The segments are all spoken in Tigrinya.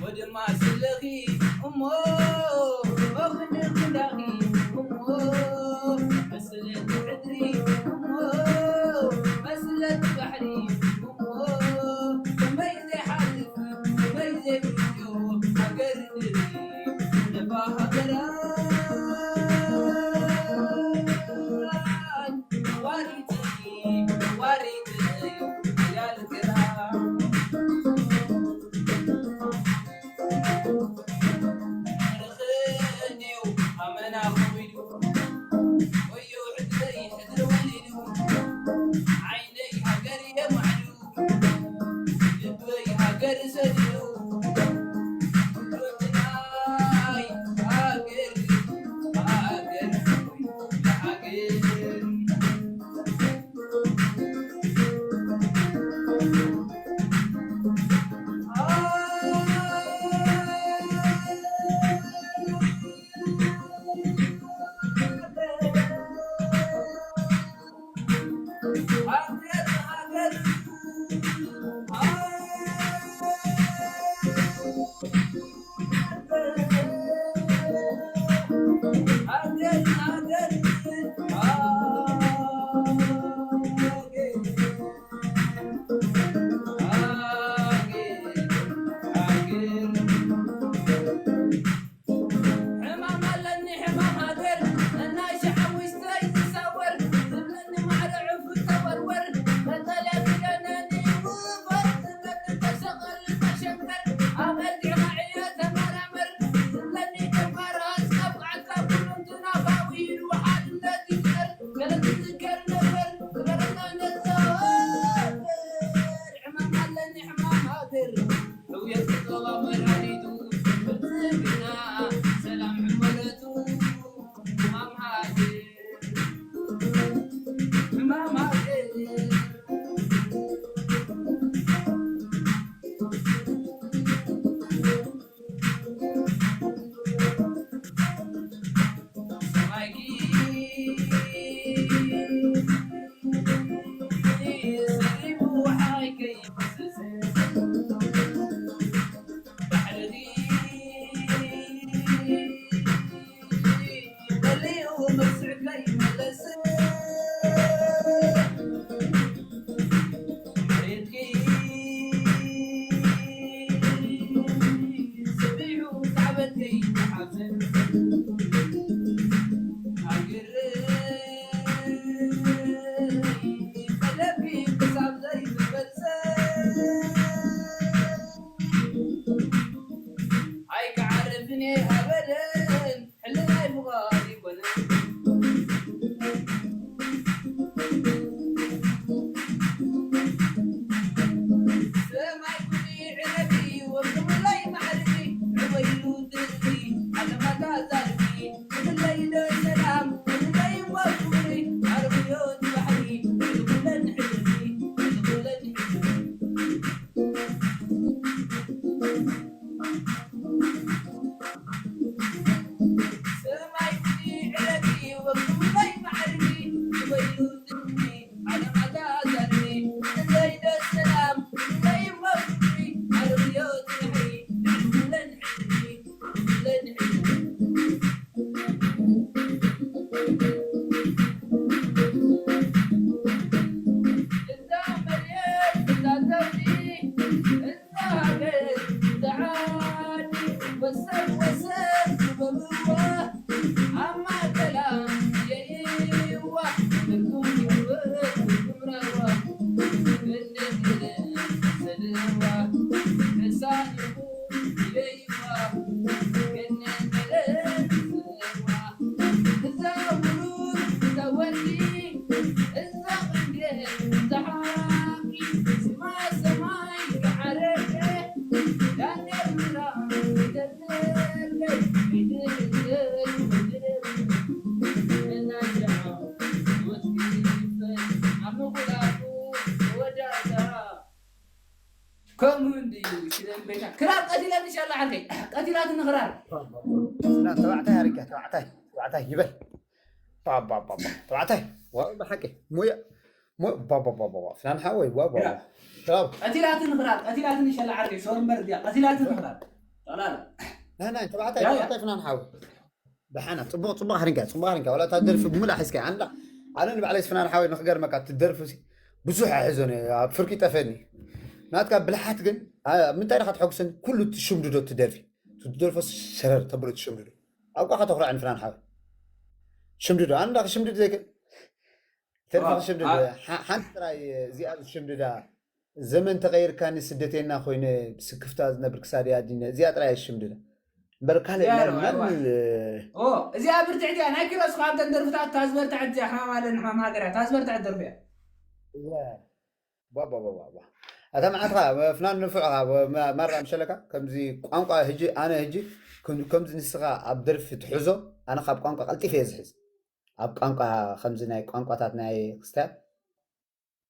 ወደማ ስለኺ እሞ ወኽንዳኺ እሞ መስለት ሕድሪ እሞ መስለት ባሕሪ እሞ ከመይ ዘይሓልፍ ከመይ ዘይብዮ ሃገር ነፋ ሃገራት ዋሪት ዋሪት ያልገራ ኣመና ከዊዱ ወዮ ሕድረይ ሕድሪ ወሊዱ ዓይነይ ሃገር የማዕዱ ልበይ ሃገር ሰዲዱ ኩሎትናይ ሃገር ሃገር ሃገር ሕማም ኣለኒ ሕማም ሃገር እናይ ሸዓብ ውሽጠይ ዝሳወር ትብለኒ ማዕረ ዕፉ ተወርወር መጠለያ ክደነኒ ውፈር ትብለኒ ተሸቐል ተሸንበር ኣብ ኣልጊዕኻ ዕዮ ተመራመር ትብለኒ ደንፋራ ስካብ ቃዕካ ኩሉም ትናፋዊ ኢሉ ሓድነት ይፍጠር ገለ ትዝከር ነበር ዝበረና ነዘወር ሕማም ኣለኒ ሕማም ሃገር ሕውየት ጸባ መድሃኒቱ ብልጽግና ሰላም ሕመረቱ ሕማም ሃገር ሕማም ሃገር ሰማይኪ ሰሪቡ ሓይከይ ምኹላፉ መወዳእታ። ከምኡ እንድዩ፣ ክደን ቤታ። ክራር ቀቲላትኒ ሻላ ዓርከይ። ቀቲላትኒ ክራር። ና፣ ተባዕታይ ኣርግያ፣ ተባዕታይ፣ ተባዕታይ ይበል። ባባባባ፣ ተባዕታይ። ዋ፣ ብሓቂ። ሞያ፣ ሞ-፣ ባባባባ፣ ፍናን ሓወይ፣ ዋ፣ ዋ፣ ያ። ዋ። ሰላም። ቀቲላትኒ ክራር፣ ቀቲላትኒ ሻላ ዓርከይ። ሶር እምበር እዚኣ፣ ቀቲላትኒ ክራር። ጠቕላላ። ናይ፣ ናይ፣ ተባዕታይ፣ ያ፣ ያ። ተባዕታይ ፍናን ሓወይ። ደሓና፣ ጽቡቕ፣ ጽቡቕ ኣኽሪንካ፣ ጽቡቕ ኣኽሪንካ። ዋላ እታ ደርፊ ብሙሉእ ሒዝካ፣ ኣንዳ፣ ኣነ ንባዕለይ ፍናን ሓወይ ንኽገርመካ፣ እቲ ደርፊ ሲ ብዙሕ ኣይሕዞን እየ፣ ኣብ ፍርቂ ይጠፈኒ። ናትካ ብልሓት ግን፣ ኣ-፣ ምንታይ ኢኻ ተሐጉሰኒ? ኩሉ እቲ ሽምድዶ እቲ ደርፊ፣ እቲ ደርፎ ሸረር ተብሎ እቲ ሽምድዶ። ኣብቋ ከተኹርዐኒ ፍናን ሓወይ። ሽምድዶ፣ ኣንዳ ክሽምድድ ዘይክእል። ተርፊ ዋ፣ ክሽምድድ፣ ኣ- ሓ-፣ ሓንቲ ጥራይ እዚኣ ዝሽምድዳ፣ ዘመን ተቐይርካኒ ስደተይና ኮይነ ብስክፍታ ዝነብር ክሳደይ ኣዲነ፣ እዚኣ ጥራይ እያ ዝሽምድዳ። እምበር ካልእ እዚኣ ናይ ዶ፣ መን፣ ኣይዋ። እ፣ ኦ፣ እዚኣ ብርትዕቲ እያ። ናይ ኪሮስ ካብ ተን ደርፍታት እታ ዝበርትዐት እዚኣ፣ ሕማም ኣለን፣ ሕማም ሃገር እያ። እታ ዝበርትዐት ደርፊ እያ። እያ። ባ፣ ባ፣ ባ፣ ባ፣ ባ። ኣታ መዓትኻ፣ ፍናን ንፉዕ ኢኻ፣ ማ-፣ ማራ ምሸለካ፣ ከምዚ ቋንቋ ህጂ፣ ኣነ ህጂ፣ ከም-፣ ከምዚ ንስኻ ኣብ ደርፊ ትሕዞ፣ ኣነ ካብ ቋንቋ ቀልጢፈ እየ ዝሕዝ። ኣብ ቋንቋ፣ ከምዚ ናይ ቋንቋታት ናይ ክስታይ፣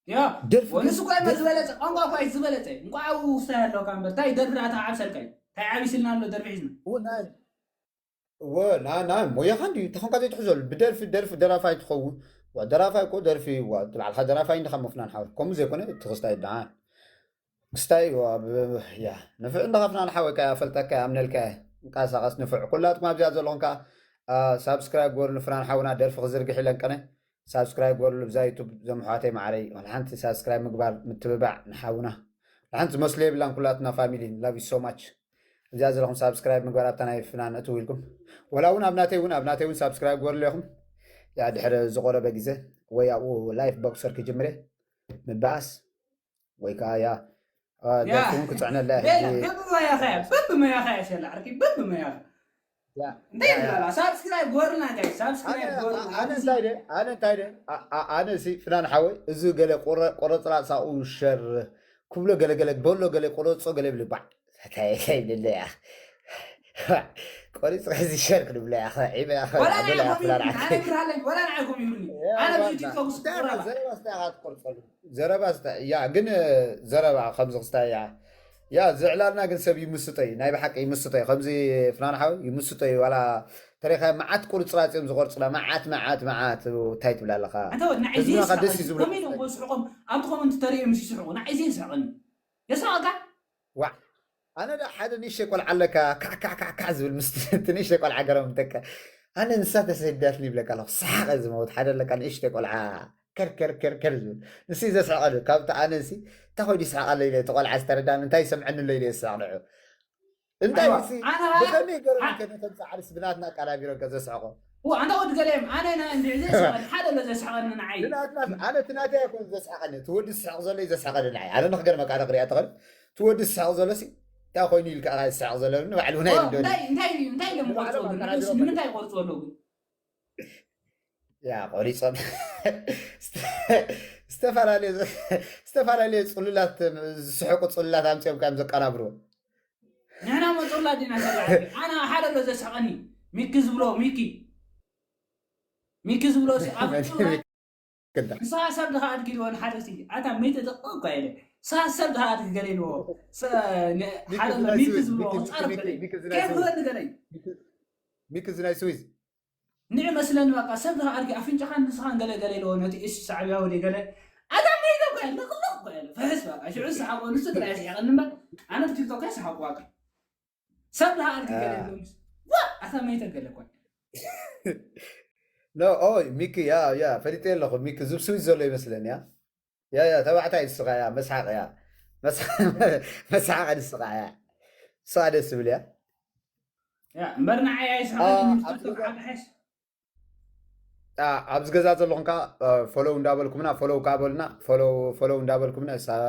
ያ፣ ደርፊ ወንሱ ግን እኮ እሞ ደርፊ ዝበለጸ፣ ቋንቋ እኮ እዩ ዝበለጸ። እንቋዕ ኣብኡ ክስታይ ኣለካ እምበር፣ እንታይ ደርፊ ደኣ ተዓብሰልካ እዩ? እንታይ ዓቢስልና ኣሎ ደርፊ ሒዝና? እዎ፣ ናይ፣ እዎ፣ ና-፣ ናይ ሞያኻ እንድዩ፣ ተኾንካ ዘይትሕዘሉ። ብደርፊ፣ ደርፊ ደራፋይ ትኸውን። ዋ፣ ደራፋይ እኮ ደርፊ፣ ዋ፣ እቲ ባዕልኻ ደራፋይ እንዲኻ እሞ ፍናን ሓወይ። ከምኡ ዘይኮነ፣ እቲ ክስታይ ደኣ። ክስታይ፣ ዋ፣ ብ-፣ ያ፣ ንፉዕ እንዲኻ ፍናን ሓወይ፣ ከኣ ፈልጠካ፣ ኣምነልካ እየ። እንቀሳቐስ ንፉዕ። ኩላትኩም ኣብዚኣ ዘለኹም ከኣ፣ ኣ፣ ሳብስክራይብ ግበሩ ንፍናን ሓውና፣ ደርፊ ክዝርግሕ ኢለን ቀነ። ሳብስክራይብ ግበሩሉ ብዛ ዩቱብ፣ ዞም ኣሕዋተይ ማዓረይ። ዋላ ሓንቲ ሳብስክራይብ ምግባር ምትብባዕ ንሓውና። ዋላ ሓንቲ ዝመስሎ የብላን፣ ኩላትና ፋሚሊ፣ love you so much። እዚኣ ዘለኹም ሳብስክራይብ ምግባር ኣብታ ናይ ፍናን እትው ኢልኩም። ዋላ እውን ኣብ ናተይ እውን፣ ኣብ ናተይ እውን ሳብስክራይብ ግበሩሉ ኢኹም። ያ ድሕሪ ዝቆረበ ግዜ ወይ ኣብኡ ላይፍ ቦክሰር ክጅምር እየ። ምበኣስ ወይ ከዓ ያ፣ አ፣ ያ። ደርፊ እውን ክጽዕነላ እየ። የለ፣ ሕጂ በብመያኻ እያ፣ በብመያኻ እያ ሸላ ዓርኪ፣ በብመያኻ። ያ፣ እንታይ ያ፣ ያ። ይብላላ? ሳብስክራይብ ጎርና ጋይ፣ ሳብስክራይብ ኣነ፣ ጎርና። ኣነ ኣብዚ እንታይ ደ-፣ ኣነ እንታይ ደ-፣ ኣ-፣ ኣ-፣ ኣነ ሲ ፍናን ሓወይ፣ እዚ ገለ ቆረ-፣ ቆረጽራጽ ሳኡ ሸር ክብሎ ገለ ገለ በሎ ገለ ቆረጾ ገለ ይብል ባዕ። እንታይ፣ እንታይ ይብለለ እያ? ቆሪጽ ሕዚ ሸር ክድብለ እያ። ዒበ እያ። ወላ ኣበላ ንዓይ እያ ኮም ፍላን ይብሉኒ፣ ዓርከይ። ኣነ ብርሃለኝ፣ ወላ ንዓይ ኮም ይብሉኒ። ያ፣ ኣነ ብዙ ዋና። ቲክቶክ እንታይ ስቁራ ኢኻ? ዘረባ ስታይ ኢኻ ትቆርጸሉ? ዘረባ ስታይ፣ ያ፣ ግን ዘረባ ከምዚ ክስታይ እያ። ያ፣ ዝዕላልና ግን ሰብ ይምስጦ እዩ። ናይ ብሓቂ ይምስጦ እዩ። ከምዚ ፍናን ሓወይ ይምስጦ እዩ። ዋላ ተሪኻ መዓት ቁርጽራጽ እዮም ዝቆርጹና። መዓት፣ መዓት፣ መዓት። እንታይ ትብል ኣለኻ? ኣንታ ወድ ንዓይ ህዝብና ከ ደስ እዩ ዘይስሕቕ። ዝብሎ። ከመይ ኢሎም ክስሕቖም? ኣብቲ ኮመንት ተሪኦም ምስ ይስሕቑ፣ ንዓይ ዘይስሕቐኒ። የስሕቐካ? ዋዕ። ኣነ ዳ ሓደ ንእሽተይ ቆልዓ ኣለካ፣ ካዕ፣ ካዕ፣ ካዕ፣ ካዕ ዝብል፣ ምስ እቲ ንእሽተይ ቆልዓ ገረምተካ። ኣነ ንሳ ተሰዲዳትኒ ይብለካ ኣለኹ። ሰሓቐ ዝመውት ሓደ ኣለካ፣ ንእሽተይ ቆልዓ፣ ከር፣ ከር፣ ከር፣ ከር ዝብል። ንሱ እዩ ዘስሕቐኒ። ካብቲ ኣነ እሲ፣ እንታይ ኮይኑ ይስሕቕ ኣሎ ኢለ፣ እቲ ቆልዓ ዝተረዳኒ፣ እንታይ ይሰምዐኒ ኣሎ ኢለ ይስሕቕ ንዑ። እንታይ ኣይዋ፣ እሲ፣ ኣነ ብኸመይ ገይሮም ኣ- ከ ነቶም ጻዕርስ ብናትና ኣቀናቢሮም ከ ዘስሕቖ? ዋ፣ ኣንታ ወዲ ገለ እዮም። ኣነ ና እንድዒ ዘስሕቐኒ፣ ሓደ ኣሎ ዘስሕቐኒ ንዓይ። ብናትና፣ ኣነ እቲ ናተይ ኣይኮነ ዘስሕቐኒ፣ እቲ ወዲ ዝስሕቕ ዘሎ እዩ ዘስሕቐኒ ንዓይ። ኣነ ንኽገርመካ፣ ኣነ ክሪኣ ተኽእል፣ እቲ ወዲ ዝስሕቕ ዘሎ ሲ፣ እንታይ ኮይኑ ኢልካ ኢኻ ዝስሕቕ ዘሎ? ንባዕሉ ናይ ኦ፣ ርድኦ እንታይ፣ እንታይ፣ እንታይ ኢሎም ንባዕሎም ክቆርጽዎ ግን? ኣቀናቢሮም ንሱ ንምንታይ ይቆርጽዎ ኣለዉ ግን? ያ፣ ቆሪጾም። ዝተፈላለዩ፣ ዝተፈላለዩ ጽሉላት፣ ዝስሕቁ ጽሉላት ኣምጺኦም ከ እዮም ዘቀናብርዎ። ንሕና መጹላ ዲና ሰላዕቲ። ኣነ ሓደ ኣሎ ዘስሕቐኒ። ሚኪ ዝብሎ፣ ሚኪ። ሚኪ ዝብሎ ሲ ኣብ ጭውራ። ክንዳ። ንስኻ ሰብ ድኻ ኣድጊ ኢልዎ ንሓደ ሲ። ኣታ መይተ ደቂ እኳ ኢለ። ንስኻ ሰብ ድኻ ኣድጊ ገለ ኢልዎ። ሰ-፣ ን-፣ ሚኪ ሓደ ኣሎ ዝናይ ሚኪ ስዊዝ፣ ዝብሎ ሚኪ፣ ክጻረፍ ሚኪ፣ ገለ። ሚኪ ዝናይ ኬፍ ስዊዝ። ክወዲ ገለ። ሚኪ፣ ሚኪ ዝናይ ስዊዝ። ንዕ መስለኒ በቃ ሰብ ድኻ ኣድጊ ኣፍንጫኻን ንስኻን ገለ ገለ ኢልዎ ነቲ እሱ ሳዕብያ ወዲ ገለ። ኣታ መይተ እኳ ኢለ፣ ልቕልቕ እኳ ኢለ። ፍሕስ በቃ። ሽዑ ዝሰሓቆ ንሱ ጥራይ ስሒቐኒ እምበር። ኣነ ብቲክቶክ ኣይሰሓቁ በቃ። ሰብ ድኻ ኣድጊ ገለ ያ። ኢልዎ ምስ-፣ ዋ! ኣታ መይተ ገለ እኳ። ኖ፣ ኦይ፣ ሚኪ፣ ያ፣ ያ፣ ፈሊጠ ኣለኹ። ሚኪ፣ ዝብ ስዊዝ ዘሎ ይመስለኒ፣ ያ። ያ፣ ያ፣ ተባዕታይ ንስኻ፣ ያ፣ መስሓቕ፣ ያ። መስሓ-፣ መስሓቕ ንስኻ፣ ያ። ንስኻ ደስ ዝብል፣ ያ። ያ፣ እምበር ንዓይ ኣይስሕቐኒ፣ ኣ፣ ንሱ ኣብዚ ገዛ፣ ተባዕታይ ሕሽ። ኣ፣ ኣብዚ ገዛ ዘለኹም ከኣ፣ እ፣ ፎሎው እንዳበልኩምና፣ ፎሎው ከኣ በሉና፣ ፎሎው፣ ፎሎው እንዳበልኩምና፣ ሳ-፣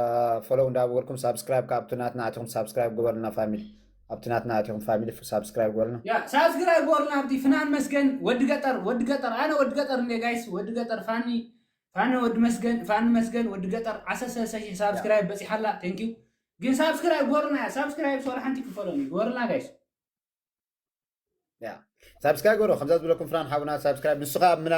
ፎሎው እንዳበልኩም፣ ሳብስክራይብ ከኣ ኣብቲ ናትና ኣቲኹም ሳብስክራይብ ግበሩልና ፋሚሊ። ኣብቲ ናትና ኣቲኹም ፋሚሊ ሳብስክራይብ ግበሩልና። ያ፣ ሳብስክራይብ ግበሩልና። ኣብቲ ፍናን መስገን፣ ወዲ ገጠር፣ ወዲ ገጠር፣ ኣነ ወዲ ገጠር እንደ ጋይስ፣ ወዲ ገጠር ፋኒ፣ ፋኒ ወዲ መስገን፣ ፋኒ መስገን፣ ወዲ ገጠር፣ ዓሰርተ ሰለስተ ሺሕ ሳብስክራይብ በጺሓ ኣላ። ቴንክ ዩ። ግን ሳብስክራይብ ግበሩልና፣ ሳብስክራይብ ሶላ ሓንቲ ክፈሎኒ። ግበሩልና ጋይስ። ያ። ሳብስክራይብ ግበሩ። ከምዛ ዝበለኩም ፍናን ሓውና ሳብስክራይብ። ንሱ ከኣ ምና-፣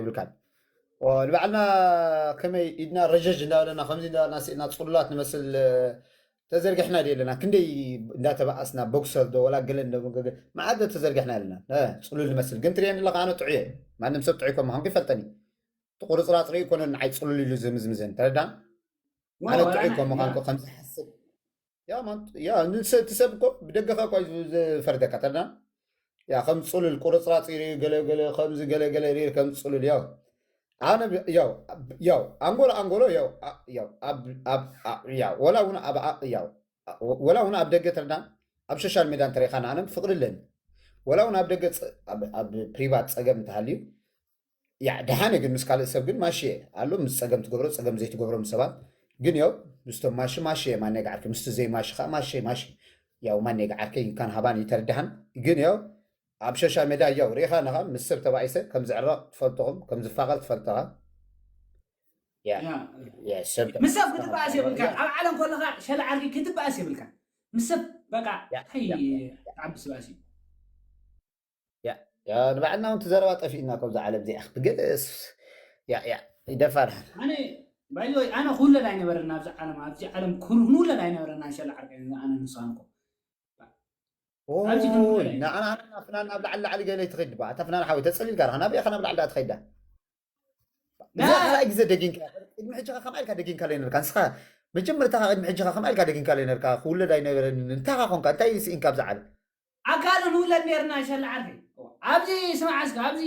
የብልካን። ንባዕልና ከመይ ኢድና ረጀጅ እንዳበለና ከምዚ እንዳበልና ስኢልና ፅሉላት ንመስል ተዘርጊሕና ዲ ኣለና? ክንደይ እንዳተባኣስና ቦክሰር ዶ ወላ ገለ እንዶ መዓት ተዘርጊሕና ኣለና። ፅሉል ንመስል ግን ትሪኤን ኣለካ ኣነ ጥዑየ። ማንም ሰብ ጥዑይ ከም ምዃንኩ ይፈልጠኒ። ቁርፅራፅ ርኢ ኮነ ንዓይ ፅሉል ኢሉ ዝምዝምዘን ተረዳን። ኣነ ጥዑይ ከም ምዃንኩ ከም ዝሓስብ ያ ማን ያ ንሰ- እቲ ሰብ እኮ ብደገኻ እኳ እዩ ዝፈርደካ ተና ያ ከም ፅሉል ቁርፅራፅ ይርኢ ገለገለ ከምዚ ገለገለ ይርኢ ከም ፅሉል ያው ኣነ ብ- ያው ኣብ- ያው ኣንጎሎ ኣንጎሎ ያው ኣ- ያው ኣብ ኣብ ኣ- ያው ወላ እውን ኣብ ኣ- ያው ኣ- ወላ እውን ኣብ ደገ ተርዳን ኣብ ሶሻል ሜዳ እንተሪኢኻ ንኣነ ፍቅሪ ኣለኒ ወላ እውን ኣብ ደገ ፅ- ኣብ- ኣብ ፕሪቫት ፀገም እንተሃልዩ ያ ደሓነ ግን ምስ ካልእ ሰብ ግን ማሽየ ኣሎ ምስ ፀገም ትገብሮ ፀገም ዘይትገብሮም ሰባት ግን ያው ምስቶም ማሺ ማሽየ ማነይ ገዓርከ ምስቲ ዘይማሺ ከዓ ማሽየ ማሺ ያው ማነይ ገዓርከ ይንካን ሃባን ይተርድሃን ግን ያው ኣብ ሸሻ ሜዳ ያው ሪኢኻ ነኻ ምስ ሰብ ተባኢሰ ከም ዝዕረቕ ትፈልጥኹም ከም ዝፋቐር ትፈልጥኻ ያ ያ ያ፣ ሰብ ምስ ሰብ ክትበኣስ የብልካ ኣብ ዓለም ከለኻ ሸላ ዓርኪ ክትበኣስ የብልካ ምስ ሰብ በቃ ያ፣ ታይ ያ፣ ያ፣ ያ። ዓቢ ስባሲ ያ ያ ንባዕልና እውን ትዘረባ ጠፊእና ካብዛ ዓለም እዚኣ ብገለስ ያ ያ ይደፋ ድሓን ኣነ ባይዘወይ ኣነ ክውለድ ኣይነበረና ኣብዚ ዓለም ኣብዚ ዓለም ክውለድ ኣይነበረና ሸላ ዓርኪ ኣነ ንሳንኮ ኣብዚ ክንውለድ ንዓና ፍናን ናብ ላዕሊ ላዕሊ ገለ ትኸይድ ባ እታ ፍናን ሓወይ ተፀሊልካ ርካ ናበይ ኢኻ ናብ ላዕሊ ትኸይዳ እዛ ካልኣይ ግዜ ደጊንካ ቅድሚ ሕጂ ኸ ከምኣ ኢልካ ደጊንካ ለይነርካ ንስኻ መጀመርታ ኸ ቅድሚ ሕጂ ኸ ከምኣ ኢልካ ደጊንካ ለይነርካ ክውለድ ኣይነበረን እንታይ ኻ ኾንካ እንታይ ስኢንካ ኣብዛ ዓለም ኣካል ንውለድ ነርና ሸላ ዓርኪ ኣብዚ ስማዕ እስከ ኣብዚ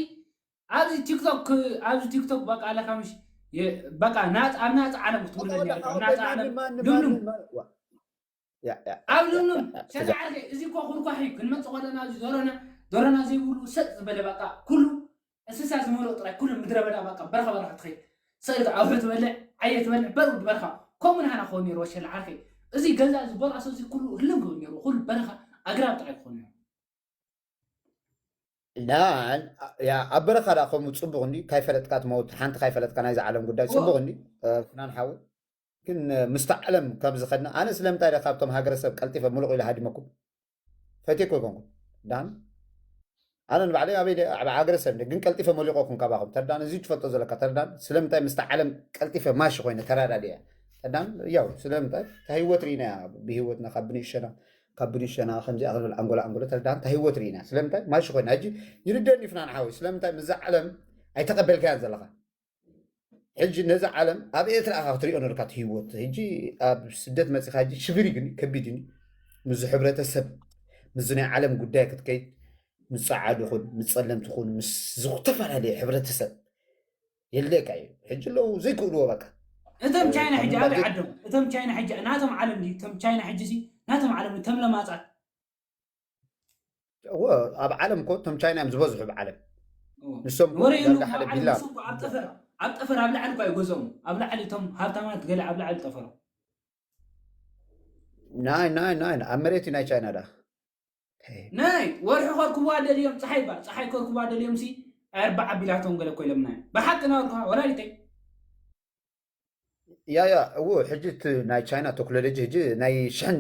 ኣብዚ ቲክቶክ ኣብዚ ቲክቶክ በቃ ኣለካ ምሽ በቃ ናፅ ኣብ ናፃ ዓለም ክትውለድ ነርካ ኣብ ናፃ ዓለም ልምሉም ኣብ ልምሉም ሸላ ዓርኪ እዚ እኮ ኩርኳሕ እዩ ክንመፅእ ከለና እዚ ዶሮና ዶሮና ዘይብሉ ሰጥ ዝበለ በቃ ኩሉ እንስሳ ዝመልኦ ጥራይ ኩሉ ምድረ በዳ በቃ በረኻ በረኻ ትኸይድ ሰእልካ ኣውሒ ትበልዕ ዓየ ትበልዕ በርኡ በረኻ ከምኡ ናህና ክኸውን ነይሩ ወሸላ ዓርከይ እዚ ገዛ እዚ ቦራሶ እዚ ኩሉ ህልም ክብል ነይሩ ኩሉ በረኻ ኣግራብ ጥራይ ክኸውን ነይሩ ላን ያ ኣብ በረኻ ዳ ከምኡ ፅቡቅ እንዲ ካይፈለጥካ ትመውት ሓንቲ ካይፈለጥካ ናይዚ ዓለም ጉዳይ ፅቡቅ እንዲ ፍናን ሓወይ ግን ምስቲ ዓለም ካብ ዝኸድና ኣነ ስለምንታይ ደ ካብቶም ሃገረሰብ ቀልጢፈ ሙሉቕ ኢለ ሃዲመኩም ፈትየኮ ይኮንኩ ዳን ኣነ ንባዕለይ ኣበይ ኣብ ሃገረሰብ እንደ ግን ቀልጢፈ መሊቆኩም ካባኹም ተርዳን እዚ ትፈልጦ ዘለካ ተርዳን ስለምንታይ ምስቲ ዓለም ቀልጢፈ ማሽ ኮይነ ተራዳድያ ተርዳን ያው ስለምንታይ እታ ህይወት ርኢና ብህይወትና ካብ ብንእሸና ካብ ብንእሸና ከምዚኣ ክንብል ኣንጎላ ኣንጎሎ ተርዳን እታ ህይወት ርኢና ስለምንታይ ማሽ ኮይና ሕጂ ይርደን ይፍናን ሓወይ ስለምንታይ ምዛ ዓለም ኣይተቀበልካያን ዘለካ ሕጂ ነዚ ዓለም ኣብ ኤርትራ ኢኻ ክትሪኦ ነርካ እቲ ህይወት ሕጂ ኣብ ስደት መፂኻ ሕጂ ሽግር እዩ ግን ከቢድ እዩ ምስዚ ሕብረተሰብ ምስዚ ናይ ዓለም ጉዳይ ክትከይድ ምስ ፀዓዱ ኹን ምስ ፀለምቲ ኹን ምስ ዝተፈላለዩ ሕብረተሰብ የድልየካ እዩ ሕጂ ኣለዉ ዘይክእልዎ በቃ እቶም ቻይና ሕጂ ኣብ ዓዶም እቶም ቻይና ሕጂ ናቶም ዓለም ድዩ እቶም ቻይና ሕጂ ሲ ናቶም ዓለም ተም ለማፃት እዎ ኣብ ዓለም እኮ እቶም ቻይና እዮም ዝበዝሑ ብዓለም ንሶም ወረየሉ ዳርጋ ሓደ ቢላ ኣብ ጠፈር ኣብ ጠፈር ኣብ ላዕሊ እኳ ይገዝኦም ኣብ ላዕሊ እቶም ሃብታማት ገለ ኣብ ላዕሊ ጠፈሮም ናይ ናይ ናይ ኣብ መሬት ናይ ቻይና ዳ ናይ ወርሒ ከርክቡዋ ደልዮም ፀሓይ ባ ፀሓይ ከርክቡዋ ደልዮም ሲ ኣርባዓ ቢላቶም ገለ እኮ ኢሎምና እዮም ብሓቂ ናበልኩ ወላዲተይ ያ ያ እዎ ሕጂ እቲ ናይ ቻይና ቴክኖሎጂ ሕጂ ናይ ሽሕን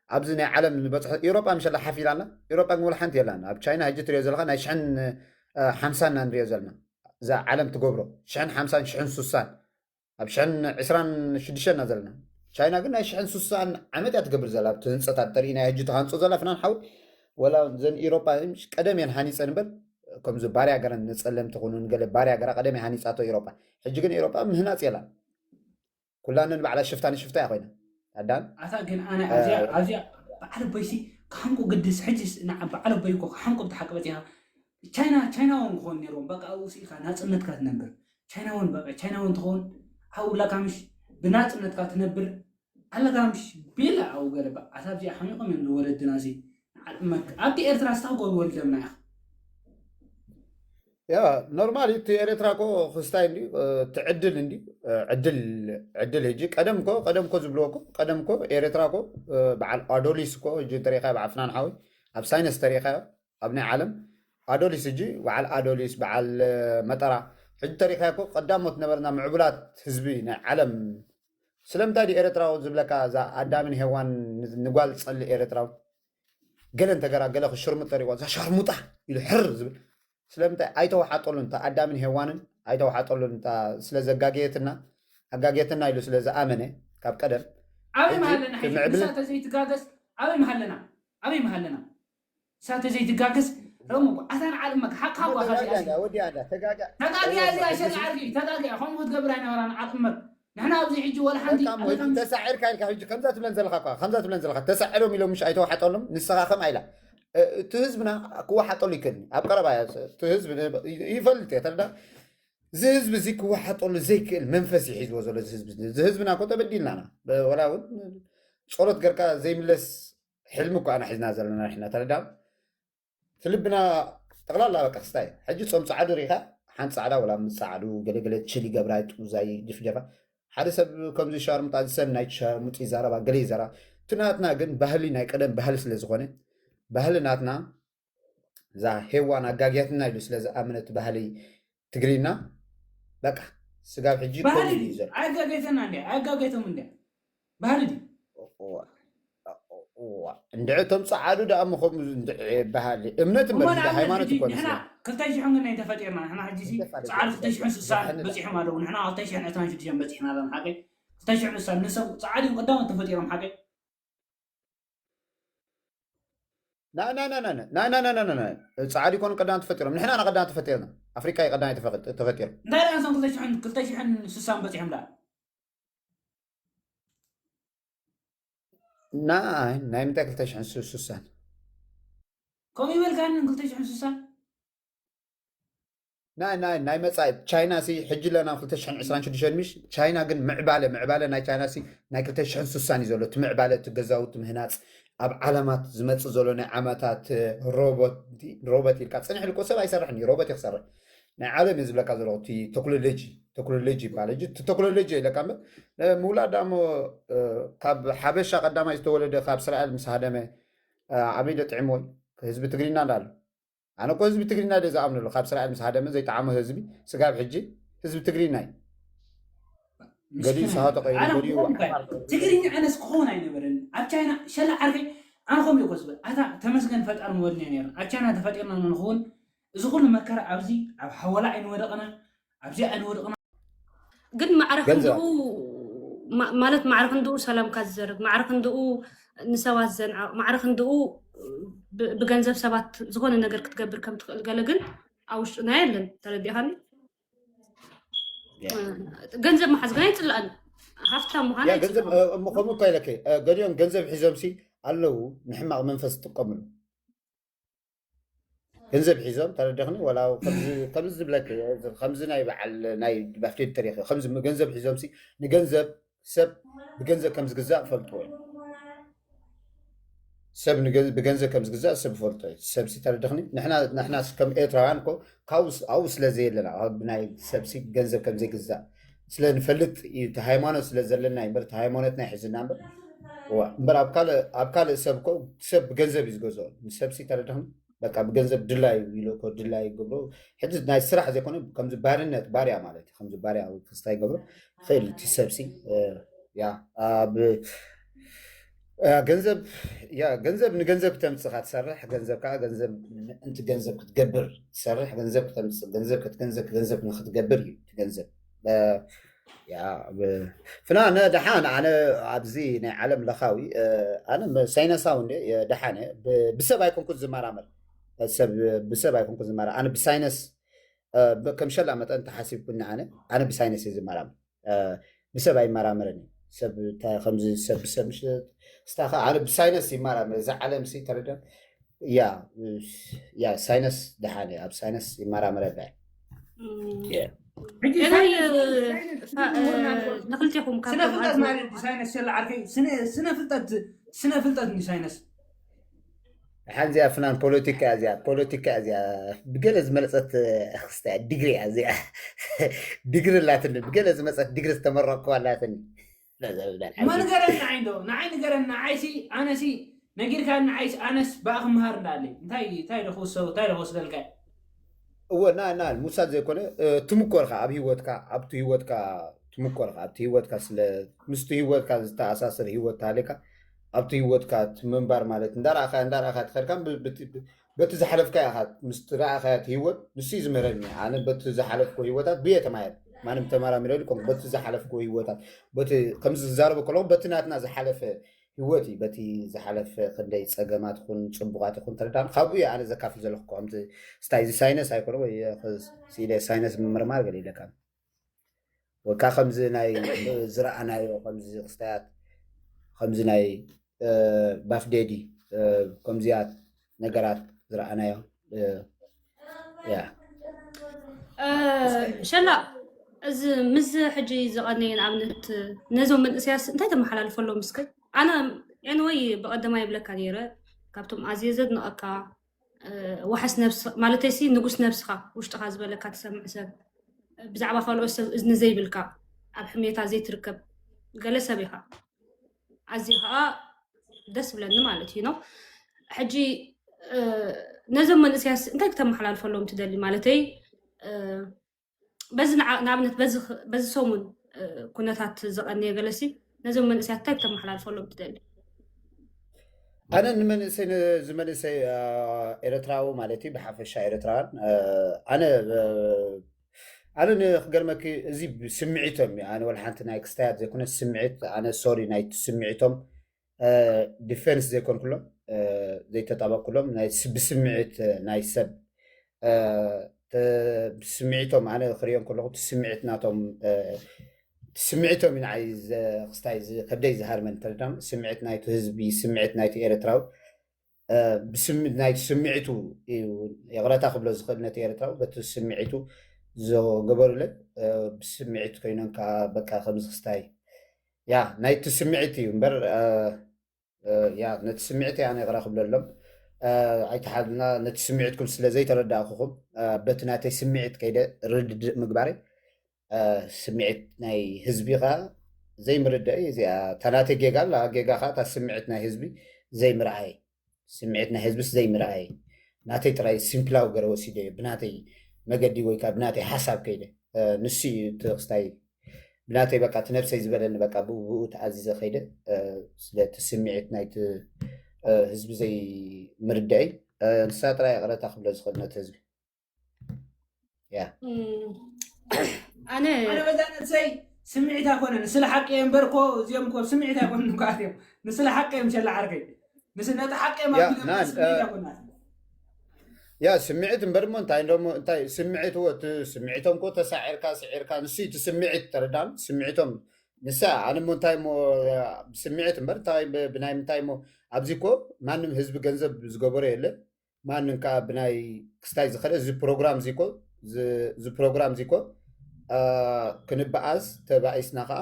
ኣብዚ ናይ ዓለም ንበፅሖ ኤውሮጳ ምሸላ ሓፍ ኢላና ኤውሮጳ ግን ወላ ሓንቲ የላን ኣብ ቻይና ሕጂ ትሪኦ ዘለካ ናይ ሽሕን ሓምሳን ኢና ንሪኦ ዘለና እዛ ዓለም ትገብሮ ሽሕን ሓምሳን ሽሕን ሱሳን ኣብ ሽሕን ዕስራን ሽዱሽተን ኢና ዘለና ቻይና ግን ናይ ሽሕን ሱሳን ዓመት እያ ትገብር ዘላ ኣብቲ ህንፀታት ተርኢ ናይ ሕጂ ተሃንፆ ዘላ ፍናን ሓዊ ወላ ዘን ኤውሮጳ ቀደም እየን ሃኒፀን እምበር ከምዚ ባርያ ገረን ንፀለምቲ ኩኑ ንገለ ባርያ ገራ ቀደም እያ ሃኒፃቶ ኤውሮጳ ሕጂ ግን ኤውሮጳ ምህናፅ የላን ኩላነ ንባዕላ ሽፍታ ንሽፍታ እያ ኮይና ኣዳን ኣታ ግን ኣነ ኣዚያ ኣዚያ በዓል ቦይሲ ክሓምቁ ግድስ ሕጅስ ንዓ በዓል ኣቦይ እኮ ክሓምቁ ብቲ ሓቂ በፂኻ። ቻይና ቻይናውን ክኾን ነይርዎም። በቃ ኣብኡ ስኢልካ ናፅነትካ ትነብር። ቻይናውን በቃ ቻይናውን ትኸውን። ኣብኡ ብላካ ምሽ ብናፅነትካ ትነብር ኣለካ ምሽ። ቢላ ኣብኡ ገለባ ኣታ ኣብዚኣ ሓሚቖም እዮም ዝወለድና ሲ ንዓጥመክ ኣብቲ ኤርትራ ስታጎ ወልደምና ኢኻ። ያ ኖርማል እቲ ኤርትራ ኮ ክስታይ እንዲ ትዕድል እንዲ ዕድል ዕድል ሕጂ ቀደም ኮ ቀደም ኮ ዝብልዎ ኮ ቀደም ኮ ኤርትራ ኮ በዓል ኣዶሊስ ኮ ሕጂ እንተሪኢኻ በዓል ፍናን ሓወይ ኣብ ሳይነስ ተሪኢኻ ኣብ ናይ ዓለም ኣዶሊስ ሕጂ በዓል ኣዶሊስ በዓል መጠራ ሕጂ ተሪኢኻ ኮ ቀዳሞት ነበርና ምዕቡላት ህዝቢ ናይ ዓለም ስለምንታይ ዲ ኤርትራዊ ዝብለካ እዛ ኣዳምን ሄዋን ንጓል ጸሊ ኤርትራዊ ገለ እንተገራ ገለ ክሽርሙጥ ተሪዋ እዛ ሻርሙጣ ኢሉ ሕር ዝብል ስለምንታይ ኣይተዋሓጠሉን እታ ኣዳምን ሄዋንን ኣይተዋሓጠሉን እታ ስለ ዘጋገየትና ኣጋገየትና ኢሉ ስለ ዝኣመነ ካብ ቀደም ኣበይ መሃለና ሕጂ ምሳ ተዘይትጋገስ ኣበይ መሃለና ኣበይ መሃለና ንሳ ተዘይትጋገስ ረሙ ኣታ ንዓልመክ ሓቅካ ጓ ወዲያ ተጋጊያ እዚኣ ሸላ ዓርኪ ተጋጊያ ከምኡ ክትገብር ኣይነበራን ዓልመክ ንሕና ኣብዚ ሕጂ ወላ ሓንቲ ተሳዒርካ ኢልካ ሕጂ ከምዛ ትብለን ዘለካ እኳ ከምዛ ትብለን ዘለካ ተሳዒሮም ኢሎም ምሽ ኣይተዋሓጠሎም ንስኻ ከም ኣይላ እቲ ህዝብና ክወሓጠሉ ይክእል ኣብ ቀረባ እቲ ህዝብ ይፈልጥ እየ ተረዳ እዚ ህዝቢ እዚ ክወሓጠሉ ዘይክእል መንፈስ ይሒዝዎ ዘሎ እዚ ህዝብና እኮ ተበዲልናና ወላ እውን ጸሎት ገርካ ዘይምለስ ሕልሚ እኳ ኢና ሒዝና ዘለና ንሕና ተረዳ እቲ ልብና ጠቕላላ በቃ ክስታይ ሕጂ ጾም ጻዕዱ ሪኢኻ ሓንቲ ጻዕዳ ወላ ምስ ጻዕዱ ገለገለ ችል ይገብራ ይጥውዛ ይድፍደፋ ሓደ ሰብ ከምዚ ሻርሙጣ ዝሰን ናይ ሻርሙጥ ይዛረባ ገለ ይዘራ እቲ ናትና ግን ባህሊ ናይ ቀደም ባህሊ ስለ ዝኾነ ባህሊ ናትና እዛ ሄዋን ኣጋግያትና ኢሉ ስለ ዝኣመነት ባህሊ ትግርና በቃ ስጋብ ሕጂ ባህሊ ከምኡ ድዩ እዩ ዘሎ። ኣጋጌተና እንዲ ኣጋጌቶም እንዲ ባህሊ ድዩ እዋ፣ እዋ። እንድዒ እቶም ጸዓዱ ደኣ እሞ ከምኡ እንድዒ ባህሊ እምነት እምበር እሞ እንዳ ንኣብነት ሃይማኖት ሕጂ እኮ ንሕና ንስና ክልተ ሽሕን ግን ኣይተፈጢርና ንሕና ሕጂ ሲ ጸዓዱ ክልተ ሽሕን ስሳን በጺሖም ኣለዉ ንሕና ክልተ ሽሕን ዕስራን ሽዱሽተን በጺሕና ኣለና ሓቀይ ክልተ ሽሕን ስሳን ንሰብ ጸዓዱ እዮም ቀዳሞት ተፈጢሮም ሓቀይ ና ና ና ና ና ና ና ና ና ና ጻዕዲ ኮኑ ቀዳም ተፈጢሮም ንሕና ና ቀዳም ተፈጢርና ኣፍሪቃ እዩ ቀዳማይ ተፈ- ተፈጢሩ እንታይ ደኣ ንሶም ክልተ ሽሕን ክልተ ሽሕን ስሳን በጺሖም ደኣ ና ናይ ምንታይ ክልተ ሽሕን ስሳን ከምኡ ይበልካኒ ክልተ ሽሕን ስሳን ናይ ናይ ናይ መጻኢ ቻይና ሲ ሕጂ ለና ክልተ ሽሕን ዕስራን ሽዱሽተን ምሽ ቻይና ግን ምዕባለ ምዕባለ ናይ ቻይና ሲ ናይ ክልተ ሽሕን ስሳን እዩ ዘሎ እቲ ምዕባለ እቲ ገዛውቲ ምህናጽ ኣብ ዓለማት ዝመጽእ ዘሎ ናይ ዓመታት ሮቦት ሮቦት ኢልካ ጽንሕ ኢልኮ ሰብ ኣይሰርሕን እዩ ሮቦት እዩ ክሰርሕ ናይ ዓለም እዩ ዝብለካ ዘለኹ እቲ ቴክኖሎጂ ቴክኖሎጂ ይበሃል ሕጂ እቲ ቴክኖሎጂ ኢለካ እምበር ምውላድ ዳሞ ካብ ሓበሻ ቀዳማይ ዝተወለደ ካብ እስራኤል ምስ ሃደመ ኣበይ ዶ ጥዕሞ ህዝቢ ትግርኛ እንዳሎ ኣነ እኮ ህዝቢ ትግርኛ ደ ዝኣምነሉ ካብ እስራኤል ምስ ሃደመ ዘይጠዓሞ ህዝቢ ስጋብ ሕጂ ህዝቢ ትግርኛ እዩ ገሊኡ ሳሆ ተቀይሩ ገሊኡ ትግርኛ ኣነስ ክኸውን ኣይነበረን ኣብ ቻይና ሸላ ዓርከይ ኣነ ከምኡ እኮ ዝበል ኣታ ተመስገን ፈጣር ምወድነ ነር ኣብ ቻይና ተፈጢርና ንኸውን እዚ ኩሉ መከራ ኣብዚ ኣብ ሓወላ ኣይንወደቕና ኣብዚ ኣይንወደቕና ግን ማዕረ ክንድኡ ማለት ማዕረ ክንድኡ ሰላምካ ዝዘርግ ማዕረ ክንድኡ ንሰባት ዘንዕቕ ማዕረ ክንድኡ ብገንዘብ ሰባት ዝኾነ ነገር ክትገብር ከም ትኽእል ገለ ግን ኣብ ውሽጥና የለን ተረዲኻኒ ገንዘብ መሓዝ ግን ኣይፅላእን ሃፍታም ምዃን ገንዘብ እሞ ከምኡ እኳ ኢለከ ገሊኦም ገንዘብ ሒዞም ሲ ኣለዉ ንሕማቕ መንፈስ ዝጥቀምሉ ገንዘብ ሒዞም ተረዲኽኒ ወላ ከምዚ ዝብለክ ከምዚ ናይ በዓል ናይ ባፍቴድ ተሪኽ ከምዚ ገንዘብ ሒዞም ሲ ንገንዘብ ሰብ ብገንዘብ ከም ዝግዛእ ፈልጥዎ እዮም ሰብ ብገንዘብ ከም ዝግዛእ ሰብ ፈልጦ እዩ ሰብ ሲ ተረድኽኒ ንሕና ንሕና ከም ኤርትራውያን እኮ ካብኡ ኣብኡ ስለ ዘየለና ብናይ ሰብ ሲ ገንዘብ ከም ዘይግዛእ ስለ ንፈልጥ እዩ እቲ ሃይማኖት ስለ ዘለና እዩ እምበር እቲ ሃይማኖትና ይሕዝና እምበር እዋ እምበር ኣብ ካልእ ኣብ ካልእ ሰብ እኮ ሰብ ብገንዘብ እዩ ዝገዝኦ ንሰብ ሲ ተረድኽኒ በቃ ብገንዘብ ድላዩ ኢሉ እኮ ድላዩ ይገብሮ ሕጂ ናይ ስራሕ ዘይኮነ ከምዚ ባርነት ባርያ ማለት እዩ ከምዚ ባርያ ክስታይ ይገብሮ ይኽእል እቲ ሰብ ሲ ያ ኣብ ገንዘብ ያ ገንዘብ ንገንዘብ ክተምፅእ ካ ትሰርሕ ገንዘብ ከዓ ገንዘብ ምእንቲ ገንዘብ ክትገብር ትሰርሕ ገንዘብ ክተምፅእ ገንዘብ ክትገንዘብ ገንዘብ ንክትገብር እዩ እቲ ገንዘብ ያ ፍናነ ደሓን ኣነ ኣብዚ ናይ ዓለም ለኻዊ ኣነ ሳይነሳዊ እንደ ደሓነ ብሰብ ኣይኮንኩ ዝመራመር ሰብ ብሰብ ኣይኮንኩ ዝመራ ኣነ ብሳይነስ ከም ሸላ መጠን ተሓሲብኩኒ ኣነ ኣነ ብሳይነስ እየ ዝመራመር ብሰብ ኣይመራመርን ሰብ እንታይ ከምዚ ሰብ ሰብ ምሽ ስታኻ ኣነ ብሳይነስ ይመራመር እዛ ዓለም ሲ ተረዳ ያ ያ ሳይነስ ደሓነ ኣብ ሳይነስ ይመራመረ በ ንክልቴኹም ካብቶም ሳይነስ የለ ዓርከይ ስነ ፍልጠት ስነ ፍልጠት ሳይነስ ሓንዚኣ ፍናን ፖለቲካ እዚኣ ፖለቲካ እዚኣ ብገለ ዝመለፀት ክስታ ዲግሪ እዚኣ ዲግሪ ኣላትኒ ብገለ ዝመፀት ዲግሪ ዝተመረቅኩ ኣላትኒ ንገረኒ ንዓይ እንዶ ንዓይ ንገረኒ ንዓይሲ ኣነሲ ነጊርካ ንዓይሲ ኣነስ ብኣ ክምሃር እንዳለይ እንታይ እንታይ ዶ ክውሰው እንታይ ዶ ክወስደልካ እወ ና ና ምውሳድ ዘይኮነ ትምኮርካ ኣብ ህይወትካ ኣብቲ ህይወትካ ትምኮርካ ኣብቲ ህይወትካ ስለ ምስቲ ህይወትካ ዝተኣሳሰር ህይወት ተሃሊካ ኣብቲ ህይወትካ ምንባር ማለት እንዳረእካ እንዳረእካ ትኸድካ በቲ ዝሓለፍካ ኢኻ ምስ ረእኻያ ህይወት ንሱ ዝምህረኒ ኣነ በቲ ዝሓለፍኩ ህይወታት ብየ ተማየር ማንም ተመራሚረ ኢሉ በቲ ዝሓለፍኩ ህይወታት በቲ ከምዚ ዝዛረበ ከለኹ በቲ ናትና ዝሓለፈ ህይወት እዩ በቲ ዝሓለፈ ክንደይ ፀገማት ይኹን ፅቡቃት ይኹን ተረዳን ካብኡ እየ ኣነ ዘካፍል ዘለኹ ከምዚ ስታይ እዚ ሳይነስ ኣይኮነ ወይ ስኢለ ሳይነስ ምምርማር ገለ ኢለካ ወካ ከምዚ ናይ ዝረኣናዮ ከምዚ ክስታያት ከምዚ ናይ ባፍዴዲ ከምዚያት ነገራት ዝረኣናዮ ያ ሸላ እዚ ምስ ሕጂ ዝቐነየ ንኣብነት ነዞም መንእሰያስ እንታይ ተመሓላልፈሎም እስከ ኣነ ኤንወይ ብቐደማ ይብለካ ነይረ ካብቶም ኣዝየ ዘድንቐካ ዋሕስ ነብስ ማለተይሲ ንጉስ ነብስኻ ውሽጥኻ ዝበለካ ትሰምዕ ሰብ ብዛዕባ ካልኦት ሰብ እዝኒ ዘይብልካ ኣብ ሕሜታ ዘይትርከብ ገለ ሰብ ኢኻ ኣዝዩ ከዓ ደስ ብለኒ ማለት እዩ ነው ሕጂ ነዞም መንእሰያስ እንታይ ክተመሓላልፈሎም ትደሊ ማለተይ በዚ ንኣብነት በዚ ሰሙን ኩነታት ዝቐንየ ገለሲ ነዞም መንእሰያት እንታይ ክተመሓላልፈሎም ትደሊ ኣነ ንመንእሰይ ዝመንእሰይ ኤረትራዊ ማለት እዩ ብሓፈሻ ኤረትራውያን ኣነ ኣነ ንክገርመኪ እዚ ስምዒቶም እዩ ኣነ ወላ ሓንቲ ናይ ክስታያት ዘይኮነ ስምዒት ኣነ ሶሪ ናይ ስምዒቶም ዲፌንስ ዘይኮንኩሎም ዘይተጣበቅኩሎም ብስምዒት ናይ ሰብ ስምዒቶም ኣነ ክሪኦም ከለኹ ስምዒት ናቶም ስምዒቶም እዩ ንዓይ ክስታይ ከብደይ ዝሃርመን ተረዳም ስምዒት ናይቲ ህዝቢ ስምዒት ናይቲ ኤርትራዊ ናይቲ ስምዒቱ ይቕረታ ክብሎ ዝኽእል ነቲ ኤርትራዊ በቲ ስምዒቱ ዝገበሩለ ብስምዒት ኮይኖም ከዓ በቃ ከምዚ ክስታይ ያ ናይቲ ስምዒት እዩ እምበር ያ ነቲ ስምዒት እያ ይቕረ ክብለሎም ኣይተሓልና ነቲ ስምዒትኩም ስለ ዘይተረዳእኩኹም በቲ ናተይ ስምዒት ከይደ ርድድእ ምግባረይ ስምዒት ናይ ህዝቢ ኸ ዘይምርዳእ እዩ እዚኣ እታ ናተይ ጌጋ ኣላ ጌጋ ኸ እታ ስምዒት ናይ ህዝቢ ዘይምርኣይ ስምዒት ናይ ህዝብስ ዘይምርኣይ ናተይ ጥራይ ሲምፕላዊ ገረ ወሲደዮ ብናተይ መገዲ ወይ ከዓ ብናተይ ሓሳብ ከይደ ንሱ እዩ እቲ ክስታይ ብናተይ በቃ እቲ ነብሰይ ዝበለኒ በቃ ብኡ ብኡ ተኣዚዘ ከይደ ስለቲ ስምዒት ናይቲ ህዝቢ ዘይምርዳእይ ንሳ ጥራይ ይቕረታ ክብሎ ዝኽእል ነቲ ህዝቢ ኣነ ኣነ በዛ ነብሰይ ስምዒት ኣይኮነን ስለ ሓቂ እየ እምበር እኮ እዚኦም እኮ ስምዒት ኣይኮነን እኮ ኣትዮም ንስለ ሓቂ እዮም ሸላ ዓርከይ ምስ ነቲ ሓቂ እዮም ኣቢሎም ስምዒት ኣይኮናት ያ ስምዒት እምበር እሞ እንታይ ደሞ እንታይ ስምዒት ወት ስምዒቶም ኮ ተሳዒርካ ስዒርካ ንሱ እቲ ስምዒት ተረዳም ስምዒቶም ንሳ ኣነ ሞ እንታይ ሞ ብስምዒት እምበር እንታይ ብናይ ምንታይ ሞ ኣብዚ ኮ ማንም ህዝቢ ገንዘብ ዝገበሮ የለ ማንም ከዓ ብናይ ክስታይ ዝኸደ እዚ ፕሮግራም ዚኮ እዚ ፕሮግራም ዚኮ ክንበኣስ ተባኢስና ከዓ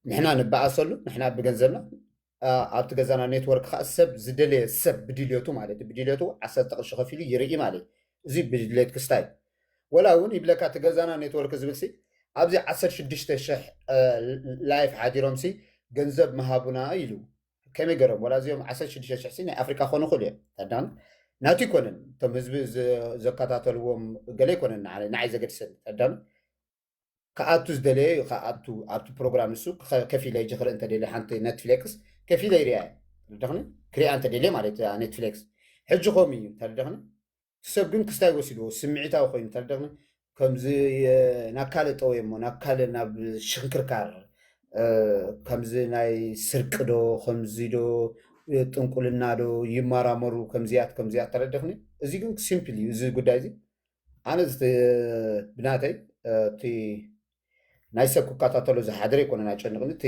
ንሕና ንበኣሰሉ ንሕና ብገንዘብና ኣብቲ ገዛና ኔትወርክ ከዓ ሰብ ዝደለየ ሰብ ብድልዮቱ ማለት እዩ ብድልዮቱ ዓሰርተ ቅርሺ ከፊሉ ይርኢ ማለት እዩ እዚ ብድልየት ክስታይ ወላ እውን ይብለካ እቲ ገዛና ኔትወርክ ዝብል ሲ ኣብዚ ዓሰርተ ሽዱሽተ ሽሕ ላይፍ ሓዲሮም ሲ ገንዘብ ምሃቡና ኢሉ ከመይ ገሮም ወላ እዚኦም ዓሰርተ ሽዱሽተ ሽሕ ሲ ናይ ኣፍሪካ ክኾኑ ይኽእሉ እዮም ታዳኑ ናቱ ይኮነን እቶም ህዝቢ ዘከታተልዎም ገለ ይኮነን ንዓይ ዘገድሰኒ ታዳኑ ክኣቱ ዝደለየ እዩ ከኣቱ ኣብቲ ፕሮግራም ንሱ ከፊለ ሕጂ ክርኢ እንተደልየ ሓንቲ ኔትፍሌክስ ከፊለ ይርያ ተረዳኽኒ ክሪኣ እንተደልየ ማለት እያ ኔትፍሌክስ ሕጂ ከምኡ እዩ ተረዳኽኒ እቲ ሰብ ግን ክስታይ ወሲድዎ ስምዒታዊ ኮይኑ ተረዳኽኒ ከምዚ ናብ ካልእ ጠወየ እሞ ናብ ካልእ ናብ ሽንክርካር ከምዚ ናይ ስርቂ ዶ ከምዚ ዶ ጥንቁልና ዶ ይመራመሩ ከምዚያት ከምዚያት ተረዳኽኒ እዚ ግን ሲምፕል እዩ እዚ ጉዳይ እዚ ኣነ ብናተይ እቲ ናይ ሰብ ክከታተሎ ዝሓድር ኣይኮነን ኣጨንቕኒ። እቲ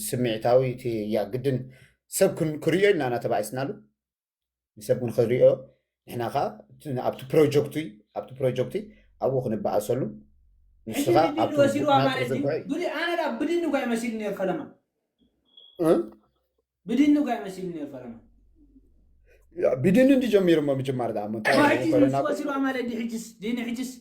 ስምዒታዊ፣ እቲ ያ ግድን ሰብ ክን-፣ ክርእዮ ኢልና ኢና ተባኢስናሉ። ንሰብ ግን ክርእዮ፣ ንሕና ኸዓ እቲ፣ ኣብቲ ፕሮጀክቱ፣ ኣብቲ ፕሮጀክቱ ኣብኡ ክንበኣሰሉ፣ ንስኻ ብድን ኣብቲ ወሲድዋ ግቡእ ማለት እዩ። ናትካ ዘጓይ-፣ ብድ-፣ ኣነ ዳ ብድን እኳ ይመሲል ነይሩ ፈለማ። እ? ብድን እኳ ይመሲል ነይሩ ፈለማ። ያ፣ ብድን እንዲ ጀሚሩ እሞ ምጅማር ደኣ እሞ እንታይ እዩ? ፈለና እኮ ወሲድዋ ማለት ድዩ ሕጅስ? ድዩ ሕጅስ?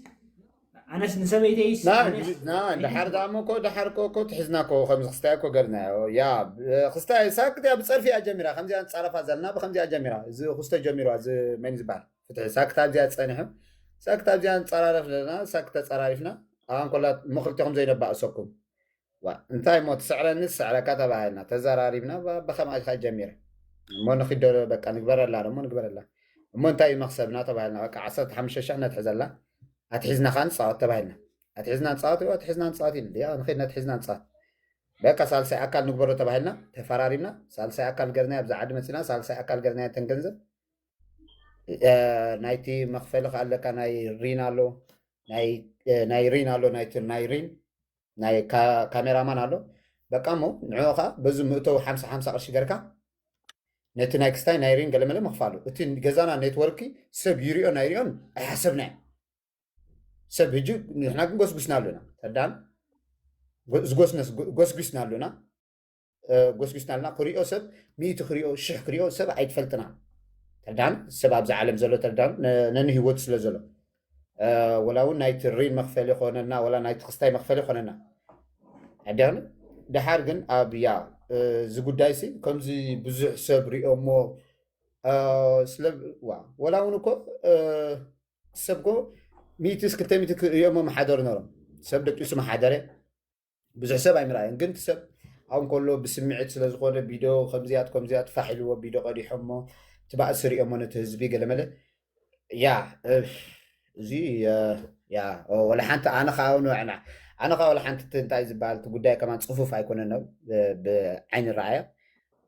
ኣነስ ንሰበይተይስ፣ ና፣ ኣነስ ና፣ ድሓር ደኣ እሞ እኮ፣ ድሓር እኮ፣ እኮ ትሕዝና እኮ፣ ከምዚ ክስታይ እኮ ገርናዮ። ያ፣ ብ-፣ ክስታይ ሳክት እያ ብጸርፊ እያ ጀሚራ፣ ከምዚኣ ንጻረፋ ዘለና፣ ብከምዚኣ ጀሚራ። እዚ ክስተ ጀሚሩ፣ እዚ መን ዝበሃል? ፍትሒ ሳክት ኣብዚኣ ጸኒሑ። ሳክት ኣብዚኣ ንጸራረፍ ዘለና፣ ሳክት ተጸራሪፍና። ኣባን ኮላ እሞ ክልቴኹም ዘይነባእሰኩም። ዋ፣ እንታይ እሞ ትስዕረኒ፣ ትስዕረካ ተባሂልና፣ ተዘራሪብና፣ ባ-፣ ብኸምኣ ኢልካ ጀሚረ። እሞ ንኺድ ዶ በቃ ንግበረላ፣ እሞ ንግበረላ። እሞ እንታይ እዩ መኽሰብና ተባሂልና፣ በቃ ዓሰርተ ሓሙሽተ ሺሕ ነትሕዘላ። ኣትሒዝና ኸዓ ንጻወት ተባሂልና። ኣትሒዝና ንጻወት፣ ኣትሒዝና ንጻወት ኢሉ። ያ፣ ንኺድ ነትሒዝና ንጻወት። በቃ ሳልሳይ ኣካል ንግበሮ ተባሂልና፣ ተፈራሪምና፣ ሳልሳይ ኣካል ገርናዮ፣ ኣብዛ ዓዲ መጺና፣ ሳልሳይ ኣካል ገርናዮ እተን ገንዘብ። እ፣ ናይቲ መኽፈሊ ኸዓ ኣለካ፣ ናይ ሪን ኣሎ፣ ናይ፣ እ፣ ናይ ሪን ኣሎ፣ ናይቲ ናይ ሪን፣ ናይ ካ-፣ ካሜራማን ኣሎ። በቃ እሞ ንዕኡ ኸዓ በዚ ምእተው ሓምሳ ሓምሳ ቅርሺ ገርካ ነቲ ናይ ክስታይ ናይ ሪን ገለመለ ምኽፋሉ። እቲ ገዛና ኔትወርክ ሰብ ይሪኦን ኣይሪኦን ኣይሓሰብናዮ። ሰብ ሕጂ ንሕና ግን ጎስጉስና ኣሎና። ተዳን ጎ-፣ ዝጎስነስ-፣ ጎ-፣ ጎስጉስና ኣሎና። እ፣ ጎስጉስና ኣሎና። ክሪኦ ሰብ ሚእቲ ክሪኦ፣ ሽሕ ክሪኦ ሰብ ኣይትፈልጥና። ተዳን ሰብ ኣብዛ ዓለም ዘሎ ተዳን ነ-፣ ነንህይወቱ ስለ ዘሎ። እ፣ ወላ እውን ናይቲ ሪን መኽፈሊ ኾነና፣ ወላ ናይቲ ክስታይ መኽፈሊ ኾነና። ኣዲያኑ ድሓር ግን ኣብ ያ፣ እ፣ እዚ ጉዳይ ሲ ከምዚ ብዙሕ ሰብ ሪኦ እሞ፣ እ፣ ስለ፣ ዋ፣ ወላ እውን እኮ፣ እ፣ ሰብ እኮ ሚእቲ እስክልተ ሚእቲ ክሪኦ እሞ መሓደሩ ነሮም። ሰብ ደቂሱ መሓደረ። ብዙሕ ሰብ ኣይምርኣየን። ግን እቲ ሰብ ኣብኡ እንከሎ ብስምዒት ስለ ዝኾነ ቪድዮ ከምዚኣት ከምዚኣት ፋሕ ኢልዎ ቪድዮ ቀዲሖሞ፣ እቲ ባእሲ ሪኦሞ ነቲ ህዝቢ ገለመለ። ያ፣ እፍ፣ እዚ፣ እ፣ ያ፣ ኦ፣ ወላ ሓንቲ ኣነ ኸዓ ንዕና፣ ኣነ ኸዓ ወላ ሓንቲ እቲ እንታይ ዝበሃል እቲ ጉዳይ ከማን ጽፉፍ ኣይኮነን ነው፣ ብ-፣ ብዓይኒ ረኣያ።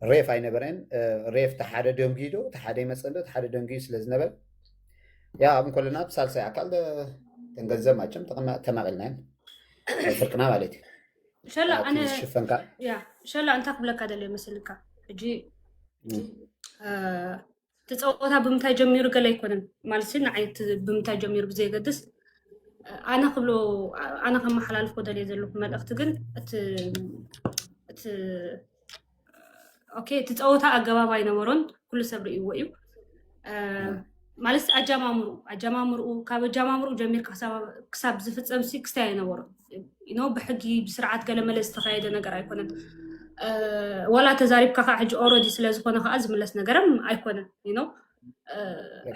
ሬፍ ኣይነበረን። እ፣ ሬፍ እቲ ሓደ ደንጉዩ ዶ፣ እቲ ሓደ ይመጸን ዶ፣ እቲ ሓደ ደንጉዩ ስለ ዝነበረ፣ ያ፣ ኣብ እንከለና ብሳልሳይ ኣካል ደ-፣ ተን ገንዘብ ማጨም ተቐማ-፣ ተማቒልና ኢና። ፍርቅና ማለት እዩ። ሸላ፣ እቲ ኣነ፣ ዝሽፈንካ ያ፣ ሸላ፣ እንታይ ክብለካ ደልየ መሰልካ? ሕጂ፣ እም። እ፣ እቲ ጸወታ ብምንታይ ጀሚሩ ገለ ኣይኮነን። ማለት ሲ፣ ንዓይ እቲ ብምንታይ ጀሚሩ ብዘየገድስ፣ ኣነ ክብሎ፣ ኣነ ከመሓላልፎ ደልየ ዘለኹ መልእኽቲ ግን፣ እቲ፣ እቲ፣ ኦኬ፣ እቲ ጸወታ ኣገባብ ኣይነበሮን፣ ኩሉ ሰብ ርእይዎ እዩ። እ፣ እም። ማለት ሲ፣ ኣጀማምርኡ፣ ኣጀማምርኡ፣ ካብ ኣጀማምርኡ ጀሚርካ ክሳብ፣ ክሳብ ዝፍጸም ሲ፣ ክስታይ ኣይነበሮን። You know፣ ብሕጊ፣ ብስርዓት ገለ መለ ዝተኻየደ ነገር ኣይኮነን። እ፣ ዋላ ተዛሪብካ ኸዓ ሕጂ ኦልሬዲ ስለ ዝኾነ ኸዓ ዝምለስ ነገርም ኣይኮነን። You know፣ እ፣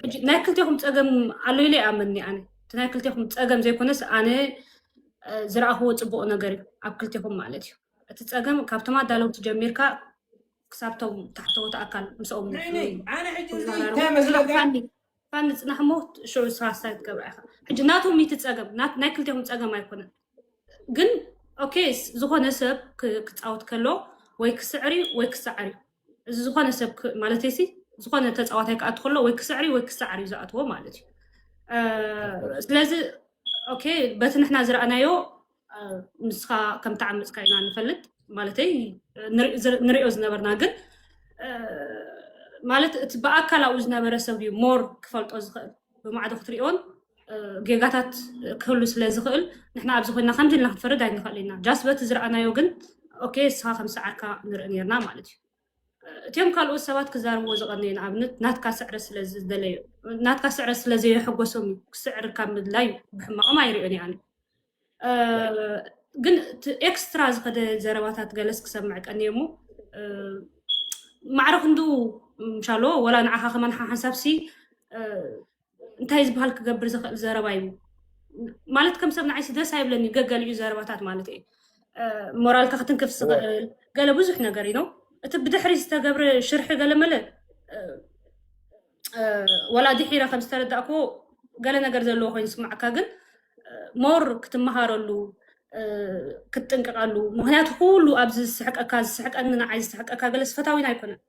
ሕጂ ናይ ክልቴኹም ጸገም ኣሎ ኢለ ይኣምን እየ ኣነ። እቲ ናይ ክልቴኹም ጸገም ዘይኮነስ ኣነ፣ እ፣ ዝረኣኽዎ ጽቡቕ ነገር እዩ ኣብ ክልቴኹም ማለት እዩ። እቲ ጸገም ካብቶም ኣዳለውቲ ጀሚርካ ክሳብ ቶም ታሕተዎት ኣካል ምስኦም ንዓይ፣ ንዓይ፣ ኣነ ሕጂ እዚ ተዘራረቡ። እንታይ መስለካ? ፋኒ፣ ፋኒ ጽናሕ እሞ ሽዑ ንስኻ ስታይ ክትገብራ ኢኻ። ሕጂ ናቶም እዩ እቲ ጸገም፣ ናት-፣ ናይ ክልቴኹም ጸገም ኣይኮነን። ግን ኦኬ፣ ስ-፣ ዝኾነ ሰብ ክ-፣ ክጻወት ከሎ ወይ ክስዕር እዩ ወይ ክሰዓር እዩ። እዚ ዝኾነ ሰብ ክ-፣ ማለተይ ሲ፣ ዝኾነ ተጻዋታይ ክኣቱ ከሎ ወይ ክስዕር እዩ ወይ ክሰዓር እዩ ዝኣትዎ ማለት እዩ። እ፣ ስለዚ ኦኬ፣ በቲ ንሕና ዝረኣናዮ፣ እ፣ ንስኻ ከም ተዓመጽካ ኢና ንፈልጥ። ማለተይ ንሪ-፣ ዝር-፣ ንሪኦ ዝነበርና ግን፣ እ፣ ማለት እቲ ብኣካል ኣብኡ ዝነበረ ሰብ እዩ ሞር ክፈልጦ ዝኽእል። ብማዕዶ ክትሪኦን፣ እ፣ ጌጋታት ክህሉ ስለ ዝኽእል ንሕና ኣብዚ ኮይና ከምዚ ኢልና ክትፈርድ ኣይንኽእል ኢና። ጃስት በቲ ዝረኣናዮ ግን ኦኬ፣ ንስኻ ከም ሰዓርካ ንርኢ ኔርና ማለት እዩ። እቲኦም ካልኦት ሰባት ክዛረብዎ ዝቐነዩ ንኣብነት ናትካ ስዕረት ስለ ዝደለዩ፣ ናትካ ስዕረት ስለ ዘየሐጎሶም እዩ። ክስዕር ካብ ምድላይ ብሕማቖም ኣይሪኦን እየ ኣነ። እ፣ ግን እቲ ኤክስትራ ዝኸደ ዘረባታት ገለስ ክሰምዕ ቀንየ እሞ፣ እ፣ ማዕረ ክንድኡ ምሻሎ ወላ ንዓኻ ከማን ሓ-፣ ሓንሳብ ሲ፣ እ፣ እንታይ ዝበሃል ክገብር ዝኽእል ዘረባ እዩ። ማለት ከም ሰብ ንዓይሲ ደስ ኣይብለኒ ገገሊኡ ዘረባታት ማለት እዩ። እ፣ ሞራልካ ክትንክፍ እወ። ዝኽእል ገለ ብዙሕ ነገር እዩ ነው። እቲ ብድሕሪ ዝተገብረ ሽርሒ ገለ መለ፣ እ፣ እ፣ ወላ ድሒረ ከም ዝተረዳእኩዎ ገለ ነገር ዘለዎ ኮይኑ ዝስማዓካ፣ ግን፣ እ፣ ሞር ክትመሃረሉ፣ እ፣ ክትጥንቀቐሉ። ምኽንያቱ ኩሉ ኣብዚ ዝስሕቀካ፣ ዝስሕቀኒ፣ ንዓይ ዝስሕቀካ ገለስ ፈታዊና ኣይኮነን።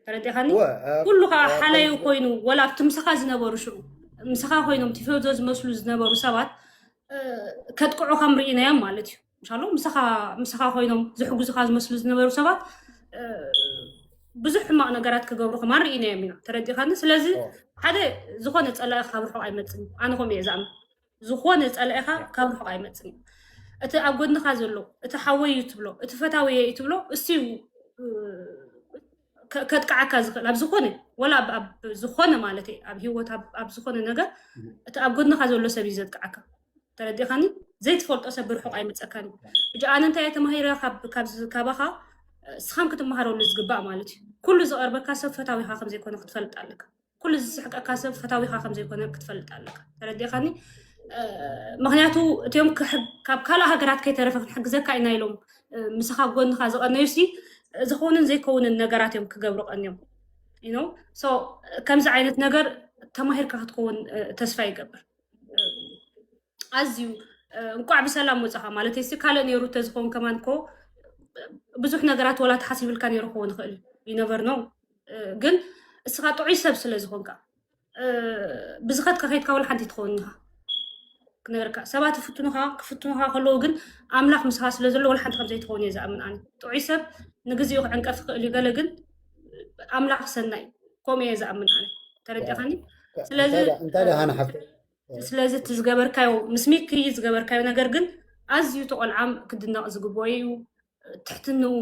ተረዲኻኒ? እወ፣ እ፣ ኩሉ ከዓ እ፣ ሓላዩ ከም ኮይኑ፣ ወላ ኣብቲ ምሳኻ ዝነበሩ ሽዑ፣ ምሳኻ ኮይኖም ቲፎዞ ዝመስሉ ዝነበሩ ሰባት፣ እ፣ ከጥቅዑ ከም ርኢናዮም ማለት እዩ። ምሻሎ ምሳኻ ኮይኖም ዝሕግዙኻ ዝመስሉ ዝነበሩ ሰባት ብዙሕ ሕማቕ ነገራት ክገብሩ ከማን ርኢናዮም ኢና። ተረዲኻኒ? ስለዚ ሓደ ዝኾነ ጸላኢ ካብ ርሑቕ ኣይመጽን። ኣነ ከምኡ እየ ዝኣምን። ዝኾነ ጸላኢኻ ካብ ርሑቕ ኣይመጽን። እቲ ኣብ ጎድንኻ ዘሎ፣ እቲ ሓወይ እዩ ትብሎ፣ እቲ ፈታዊ እዩ ትብሎ፣ እሱ ከጥቅዓካ ዝኽእል ኣብ ዝኾነ ወላ ኣብ ዝኾነ ማለት ኣብ ህይወት ኣብ ዝኾነ ነገር እቲ ኣብ ጎድንኻ ዘሎ ሰብ እዩ ዘጥቅዓካ። ተረዲኻኒ? ዘይትፈልጦ ሰብ ብርሑቕ ኣይመፀካን እዩ። ሕጂ ኣነ እንታይ እየ ተማሂረ ካባኻ? እስኻም ክትመሃረሉ ዝግባእ ማለት እዩ። ኩሉ ዝቐርበካ ሰብ ፈታዊኻ ከምዘይኮነ ክትፈልጥ ኣለካ። ኩሉ ዝስሕቀካ ሰብ ፈታዊኻ ከምዘይኮነ ክትፈልጥ ኣለካ። ተረዲኻኒ? ምክንያቱ እቲኦም ካብ ካልእ ሃገራት ከይተረፈ ክንሕግዘካ ኢና ኢሎም ምሳኻ ጎንኻ ዝቐነዩ ሲ ዝኾንን ዘይከውንን ነገራት እዮም ክገብሩ ቀንዮም። ከምዚ ዓይነት ነገር ተማሂርካ ክትከውን ተስፋ ይገብር። ኣዝዩ እንቋዕ ብሰላም ወፃኻ ማለት ሲ ካልእ ነይሩ ተዝኸውን ከማን ኮ ብዙሕ ነገራት ወላ ተሓሲብልካ ነይሩ ክኸውን ይኽእል እዩ። You never know። ግን እስኻ ጥዑይ ሰብ ስለ ዝኾንካ ብዝኸድካ ከይድካ ወላ ሓንቲ ትኸውን ኢኻ ክነገርካ። ሰባት ይፍትኑኻ፣ ክፍትኑኻ ከለዉ ግን ኣምላኽ ምሳኻ ስለ ዘሎ ወላ ሓንቲ ከም ዘይትኸውን እየ ዝኣምን ኣነ። ጥዑይ ሰብ ንግዜኡ ክዕንቀፍ ይኽእል እዩ፣ ገለ ግን ኣምላኽ ሰናይ፣ ከምኡ እየ ዝኣምን ኣነ። ተረዲኻኒ? ስለዚ እንታይ ደኣ ሃና ሓፍተይ? ስለዚ እቲ ዝገበርካዮ ምስ ሚኪ ዝገበርካዮ ነገር ግን ኣዝዩ ተቆልዓም ክድነቕ ዝግብኦ እዩ። ትሕትንኡ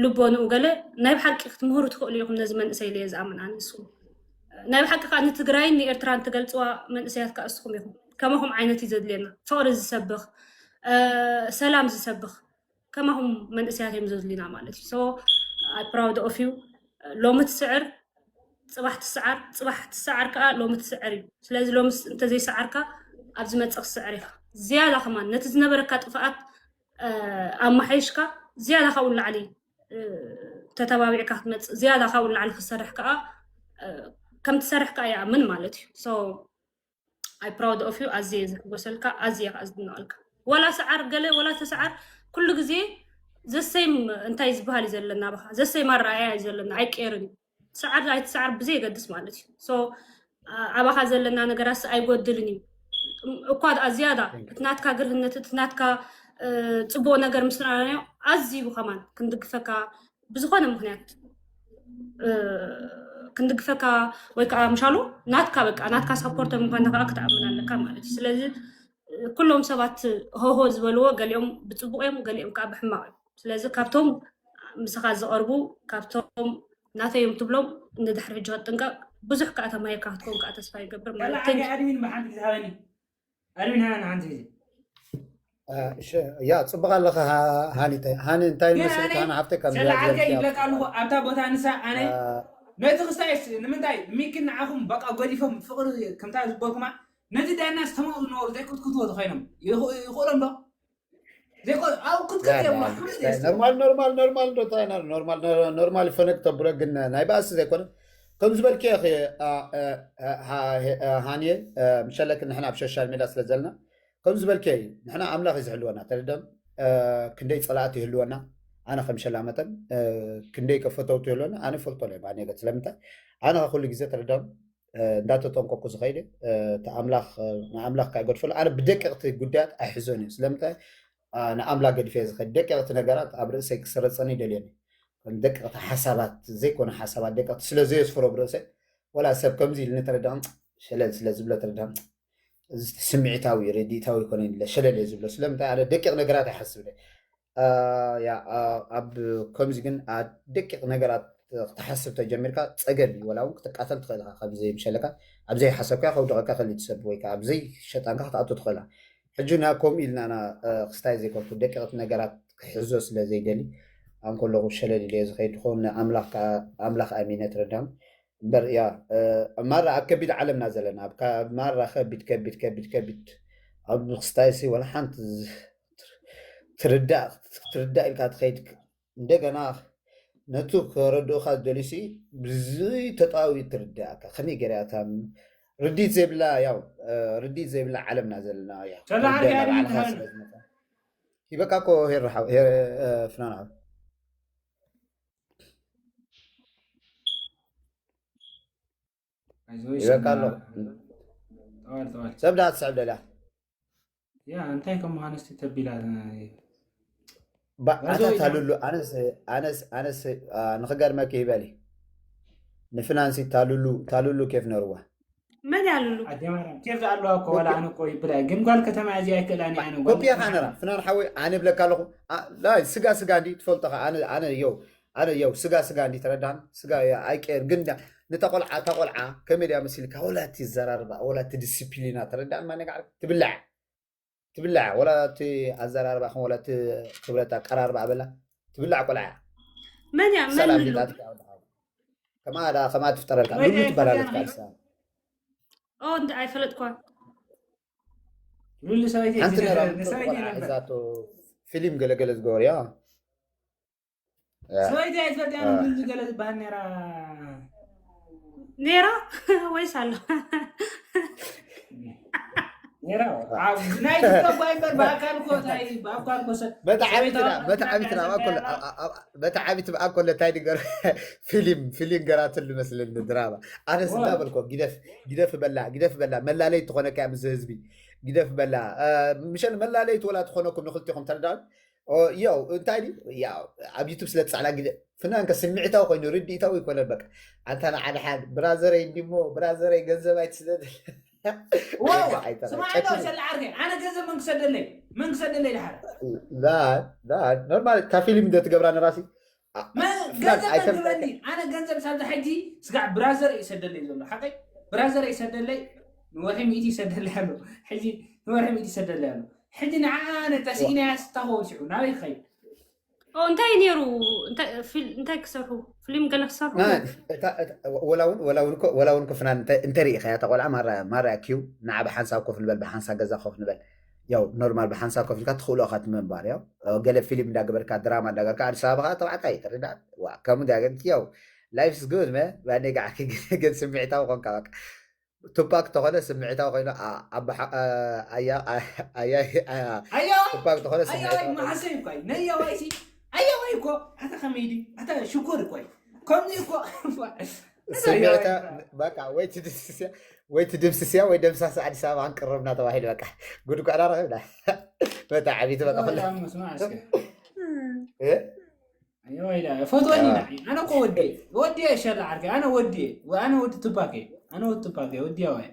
ልቦንኡ ገለ ናይ ብሓቂ ክትምህሩ ትኽእሉ ኢኹም ነዚ መንእሰይ ኢለ እየ ዝኣምን ኣነ። ንስኹም ናይ ብሓቂ ከዓ ንትግራይን ንኤርትራን ትገልፅዋ መንእሰያት ከዓ እስኹም ኢኹም። ከማኹም ዓይነት እዩ ዘድልየና፣ ፍቕሪ ዝሰብኽ፣ ሰላም ዝሰብኽ ከማኹም መንእሰያት እዮም ዘድልዩና ማለት እዩ። So I proud of you። ሎሚ ትስዕር፣ ፅባሕ ትስዓር፣ ፅባሕ ትስዓር ከዓ ሎሚ ትስዕር እዩ። ስለዚ ሎሚ እንተዘይሰዓርካ ኣብ ዝመፅእ ክትስዕር ኢኻ። ዝያዳ ከማን ነቲ ዝነበረካ ጥፍኣት ኣማሓይሽካ ዝያዳ ካብኡ ንላዕሊ ተተባቢዕካ ክትመፅእ፣ ዝያዳ ካብኡ ንላዕሊ ክትሰርሕ ከዓ ከም ትሰርሕ ከዓ ይኣምን ማለት እዩ። So I proud of you። ኣዝየ እየ ዝሕጎሰልካ፣ ኣዝየ ከዓ ዝድነቐልካ። ወላ ሰዓር ገለ ወላ ተሰዓር ኩሉ ግዜ ዘሰይም እንታይ ዝበሃል እዩ ዘለና፣ ባኻ ዘሰይም ኣረኣያ እዩ ዘለና፣ ኣይቀየርን እዩ። ሰዓር ኣይትሰዓር ብዘየገድስ ማለት እዩ። So ኣባኻ ዘለና ነገራት ኣይጎድልን እዩ። እኳ ደኣ ዝያዳ እቲ ናትካ ግርህነት፣ እቲ ናትካ ፅቡቕ ነገር ምስ ረኣናዮ ኣዝዩ ከማን ክንድግፈካ ብዝኾነ ምኽንያት ክንድግፈካ ወይ ከዓ ምሻሉ ናትካ በቃ ናትካ ሳፖርተር ምኳንካ ከዓ ክትኣምን ኣለካ ማለት እዩ። ስለዚ ኩሎም ሰባት ሆሆ ዝበልዎ ገሊኦም ብፅቡቕ እዮም፣ ገሊኦም ከዓ ብሕማቕ እዮም። ስለዚ ካብቶም ምሳኻ ዝቐርቡ ካብቶም ናተይ እዮም ትብሎም ንድሕሪ ሕጂ ክትጥንቀቕ ብዙሕ ከዓ ተማሂርካ ክትከውን ከዓ ተስፋ ይገብር ማለት እዩ። ኣድሚን ብሓንቲ ግዜ ሃበኒ ኣድሚን ሃበኒ ሓንቲ ግዜ ያ ፅቡቅ ኣለኻ ሃኒተ ሃኒ እንታይ መስልካ ሃኒ ሓፍተይ ከም ሰላዓልከ ይብለካ ኣለኹ ኣብታ ቦታ ንሳ ኣነ ነቲ ክስታይስ ንምንታይ ሚኪን ንዓኹም በቃ ጎዲፎም ፍቅሪ ከምታ ዝበልኩማ ነቲ ዳና ዝተማኡ ዝነበሩ ዘይቅትክትዎ ተኮይኖም ይኽእሎም ዶ ዘይቆ- ኣብ ክትክት እዮም ኖርማል ኖርማል ኖርማል ዶ እንታይ ና- ኖርማል ኖርማል ፈነቅ ተብሎ ግን ናይ ባእሲ ዘይኮነ ከም ዝበልከ ኢኺ፣ አ፣ አ፣ አ፣ ሃ- አ፣ ሃንየ አ፣ ምሸለክ ንሕና ኣብ ሶሻል ሜድያ ስለ ዘለና ከም ዝበልከ እዩ። ንሕና ኣምላኽ እዩ ዝሕልወና ተረደም አ፣ ክንደይ ፀላእቲ ይህልወና ኣነ ከም ሸላ መጠን አ፣ ክንደይ ከፈተውቱ ይህልወና ኣነ ፈልጦ ለ ባኔገት ስለምንታይ ኣነ ኩሉ ግዜ ተረደም እንዳተጠንቀኩ ዝኸይደ እቲ ኣምላኽ ንኣምላኽ ካይገድፈሉ ኣነ ብደቀቕቲ ጉዳያት ኣይሕዞን እዩ ስለምንታይ ንኣምላኽ ገዲፈ ዝኸድ ደቀቕቲ ነገራት ኣብ ርእሰይ ክስረፀኒ ይደልየኒ ከም ደቀቕቲ ሓሳባት ዘይኮነ ሓሳባት ደቀቕቲ ስለ ዘየስፍሮ ብርእሰይ ወላ ሰብ ከምዚ ኢልኒ ተረዳም ሸለል ስለ ዝብሎ ተረዳም ስምዒታዊ ረዲታዊ ይኮነ ሸለል እየ ዝብሎ ስለምንታይ ኣነ ደቂቕ ነገራት ኣይሓስብ ኣብ ከምዚ ግን ደቂቕ ነገራት ክትሓስብ ተጀሚርካ ፀገም እዩ ወላ እውን ክትቃተል ትኽእል ኢኻ ከምዚ ምሸለካ ኣብ ዘይሓሰብካ ከውድቐካ ከሊእ ትሰብ ወይ ከዓ ኣብ ዘይሸጣንካ ክትኣቱ ትኽእል ሕጂ ና ከምኡ ኢልና ና ክስታይ ዘይኮንኩ ደቂቕቲ ነገራት ክሕዞ ስለ ዘይደሊ ኣንከለኹ ሸለል ኢለ ዝኸይድ ድኾን ኣምላኽ ኣሚነ ትረዳም እምበር ያ ማራ ኣብ ከቢድ ዓለምና ዘለና ኣብ ማራ ከቢድ ከቢድ ከቢድ ከቢድ ኣብ ክስታይሲ ወላ ሓንቲ ትርዳእ ክትርዳእ ኢልካ ትኸይድ እንደገና ነቱ ከረድኡካ ዝደልዩ ሲ ብዝይ ተጣዊ ትርዳእካ ከመይ ገይራ እታ ርዲት ዘይብላ ያው ርዲት ዘይብላ ዓለምና ዘለና ያው ይበቃ ኮ ሄር ፍናና ይበቃ ኣሎ ሰብ ዳ ትስዕብ ደልያ ያ እንታይ ከም ምዃነ እስቲ ተቢላ ኣታ ታሉሉ ኣነስ ኣነስ ኣነስ ንክገርመኪ ይበሊ ንፍናንሲ ታሉሉ ታሉሉ ኬፍ ነርዋ መን ያሉሉ ኣዴማርያም ኬፍ ኣለዋ እኮ ዋላ ኣነ እኮ ይብላ ግን ጓል ከተማ እዚ ኣይክእላን እያ ነው ኮፒያ ካነራ ፍናን ሓወይ ኣነ ብለካ ኣለኹ ስጋ ስጋ እንዲ ትፈልጦ ኣነ የው ኣነ የው ስጋ ስጋ እንዲ ተረዳን ስጋ ኣይቀየር ግን ንተቆልዓ ተቆልዓ ከመይ ድያ መሲልካ ወላ እቲ ዘራርባ ወላ እቲ ዲስፕሊና ተረዳን ማነጋዕ ትብላዕ ትብላዕ ወላ እቲ ኣዘራርባኽን ወላ እቲ ክብረት ኣቀራርባ በላ ትብላዕ ቆልዓ እያ። መን እያ? መን ሰላም ኣሎ? ጌታ ትብላዕ ወድኻ። ከማ ዳ ከማ ትፍጠረልካ ወይ ሉሉ ወይ ትበላለች ወይ ካልሳ። ኦ እንደ ኣይፈለጥኳ። ሉሉ ሰበይቲ ሓንቲ ነራ ነበር። ሰበይቲ ቆልዓ ነበር። ሒዛቶ ፊልም ገለገለ ዝገበርያ። ሰበይቲ ኣይትፈልጥያን ሉሉ ገለ ዝበሃል ነራ። ኔራ ወይስ ኣሎ? ኔራ ናይ ቲክቶክ ባይበር ብኣካል እኮ ታይ ብኣካል እኮ ሰብ በታ ዓቢትና በታ ዓቢትና ኣኮለ በታ ዓቢት ኣኮለ ታይ ድገር ፊልም ፊልም ገራትሉ መስለኒ ድራማ ኣነስ እንዳበልኮ ግደፍ ግደፍ በላ ግደፍ በላ መላለይ ትኾነካ ምስ ህዝቢ ግደፍ በላ ምሸል መላለይ ትወላ ትኾነኩም ንክልቲኹም ተረዳን ያው እንታይ ድዩ ያው ኣብ ዩቱብ ስለ ትጻዕላ ግደ ፍናን ከ ስምዒታዊ ኮይኑ ርድኢታዊ ይኮነን በቃ ኣንታ ንዓድሓን ብራዘረይ እንዲሞ ብራዘረይ ገንዘብ ኣይትስደድ ስማዕዶ ሸላ ዓርከይ ኣነ ገንዘብ መን ክሰደለይ መን ክሰደለይ ድሓር ኖርማል እታ ፊልም እንደ ትገብራ ንራሲ ገንዘብ መን ክበኒ ኣነ ገንዘብ ሳብዚ ሕጂ ስጋዕ ብራዘር ይሰደለይ ዘሎ ሓቀይ ብራዘር ይሰደለይ ንወርሒ ሚእቲ ይሰደለይ ኣሎ ሕጂ ንወርሒ ሚእቲ ይሰደለይ ኣሎ ሕጂ ንዓ ኣነ ተስኢናያ ስታኾ ሽዑ ናበይ ክኸይድ እንታይ ነይሩ እንታይ ክሰርሑ ፍሊም ገለ ክሰርሑ ወላውን ኮ ፍናን እንተርኢ ከያ ተቆልዓ ማራ ኪው ንዓ ብሓንሳብ ኮፍ ንበል ብሓንሳ ገዛ ኮፍ ንበል ያው ኖርማል ብሓንሳብ ኮፍ ኢልካ ትኽእሎ ኢኻ ትመንባር ያው ገለ ፊልም እንዳገበርካ ድራማ እንዳገበርካ ኣዲስ ኣበባ ከዓ ተባዕታይ ትርዳእ ከምኡ እንዲያ ግን ያው life is good man ባኔ ገዓኪ ግን ስምዒታዊ ኮንካ በቃ ቱፓክ ተኾነ ስምዒታዊ ኮይኑ ኣያ ኣያ ኣያ ቱፓክ ተኾነ ስምዒታዊ ኮይኑ መሓሰይ እኳ ነያዋይሲ ኣያዋይ እኮ ኣታ ከመይ ድዩ ኣታ ሽኮር እኮ ከምዚ እኮ ስምዒታ በቃ ወይ ትድምስስያ ወይ ትድምስስያ ወይ ደምሳስ ኣዲስ ኣበባ ክንቅርብና ተባሂሉ በቃ ጉድ ጓዕና ረኺብና በታ ዓቢት በቃ ፈትወኒ ኣነ እኮ ወዲ ወዲ ሸላ ዓርከ ኣነ ወዲ ኣነ ወዲ ትባከ ኣነ ወዲ ትባከ ወዲ ያዋይ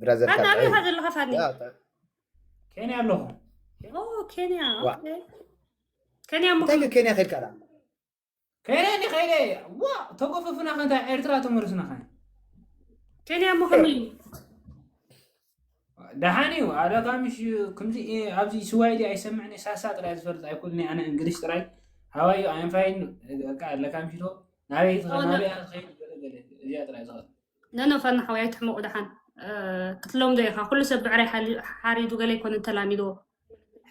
ብራዘር ኣታ ኣበይ ኢኻ ዘለኻ ፋኒ ኬንያ ኣለኹ ኬንያ ኬንያ ሞ እንታይ ኬንያ ከድካ ከይደ እንዲ ከይደ ዋ ተጎፈፍና ከንታ ኤርትራ ተመልስና ከ ኬንያ ሞ ከመይ እዩ ደሓን እዩ ኣለካ ምሽ ከምዚ ኣብዚ ስዋይዲ ኣይሰምዕን ሳሳ ጥራይ ዝፈልጥ ኣይኩልኒ ኣነ እንግሊሽ ጥራይ ሃዋዩ ኣንፋይን ኣለካ ምሽቶ ናበይ ናበይ ትኸይድ ገለገለ እዚኣ ጥራይ ዝኸ ነኖ ፈና ሓወይ ኣይትሕመቑ ደሓን ክትለምዶ ኢኻ ኩሉ ሰብ ብዕራይ ሓሪዱ ገለ ኣይኮነን ተላሚድዎ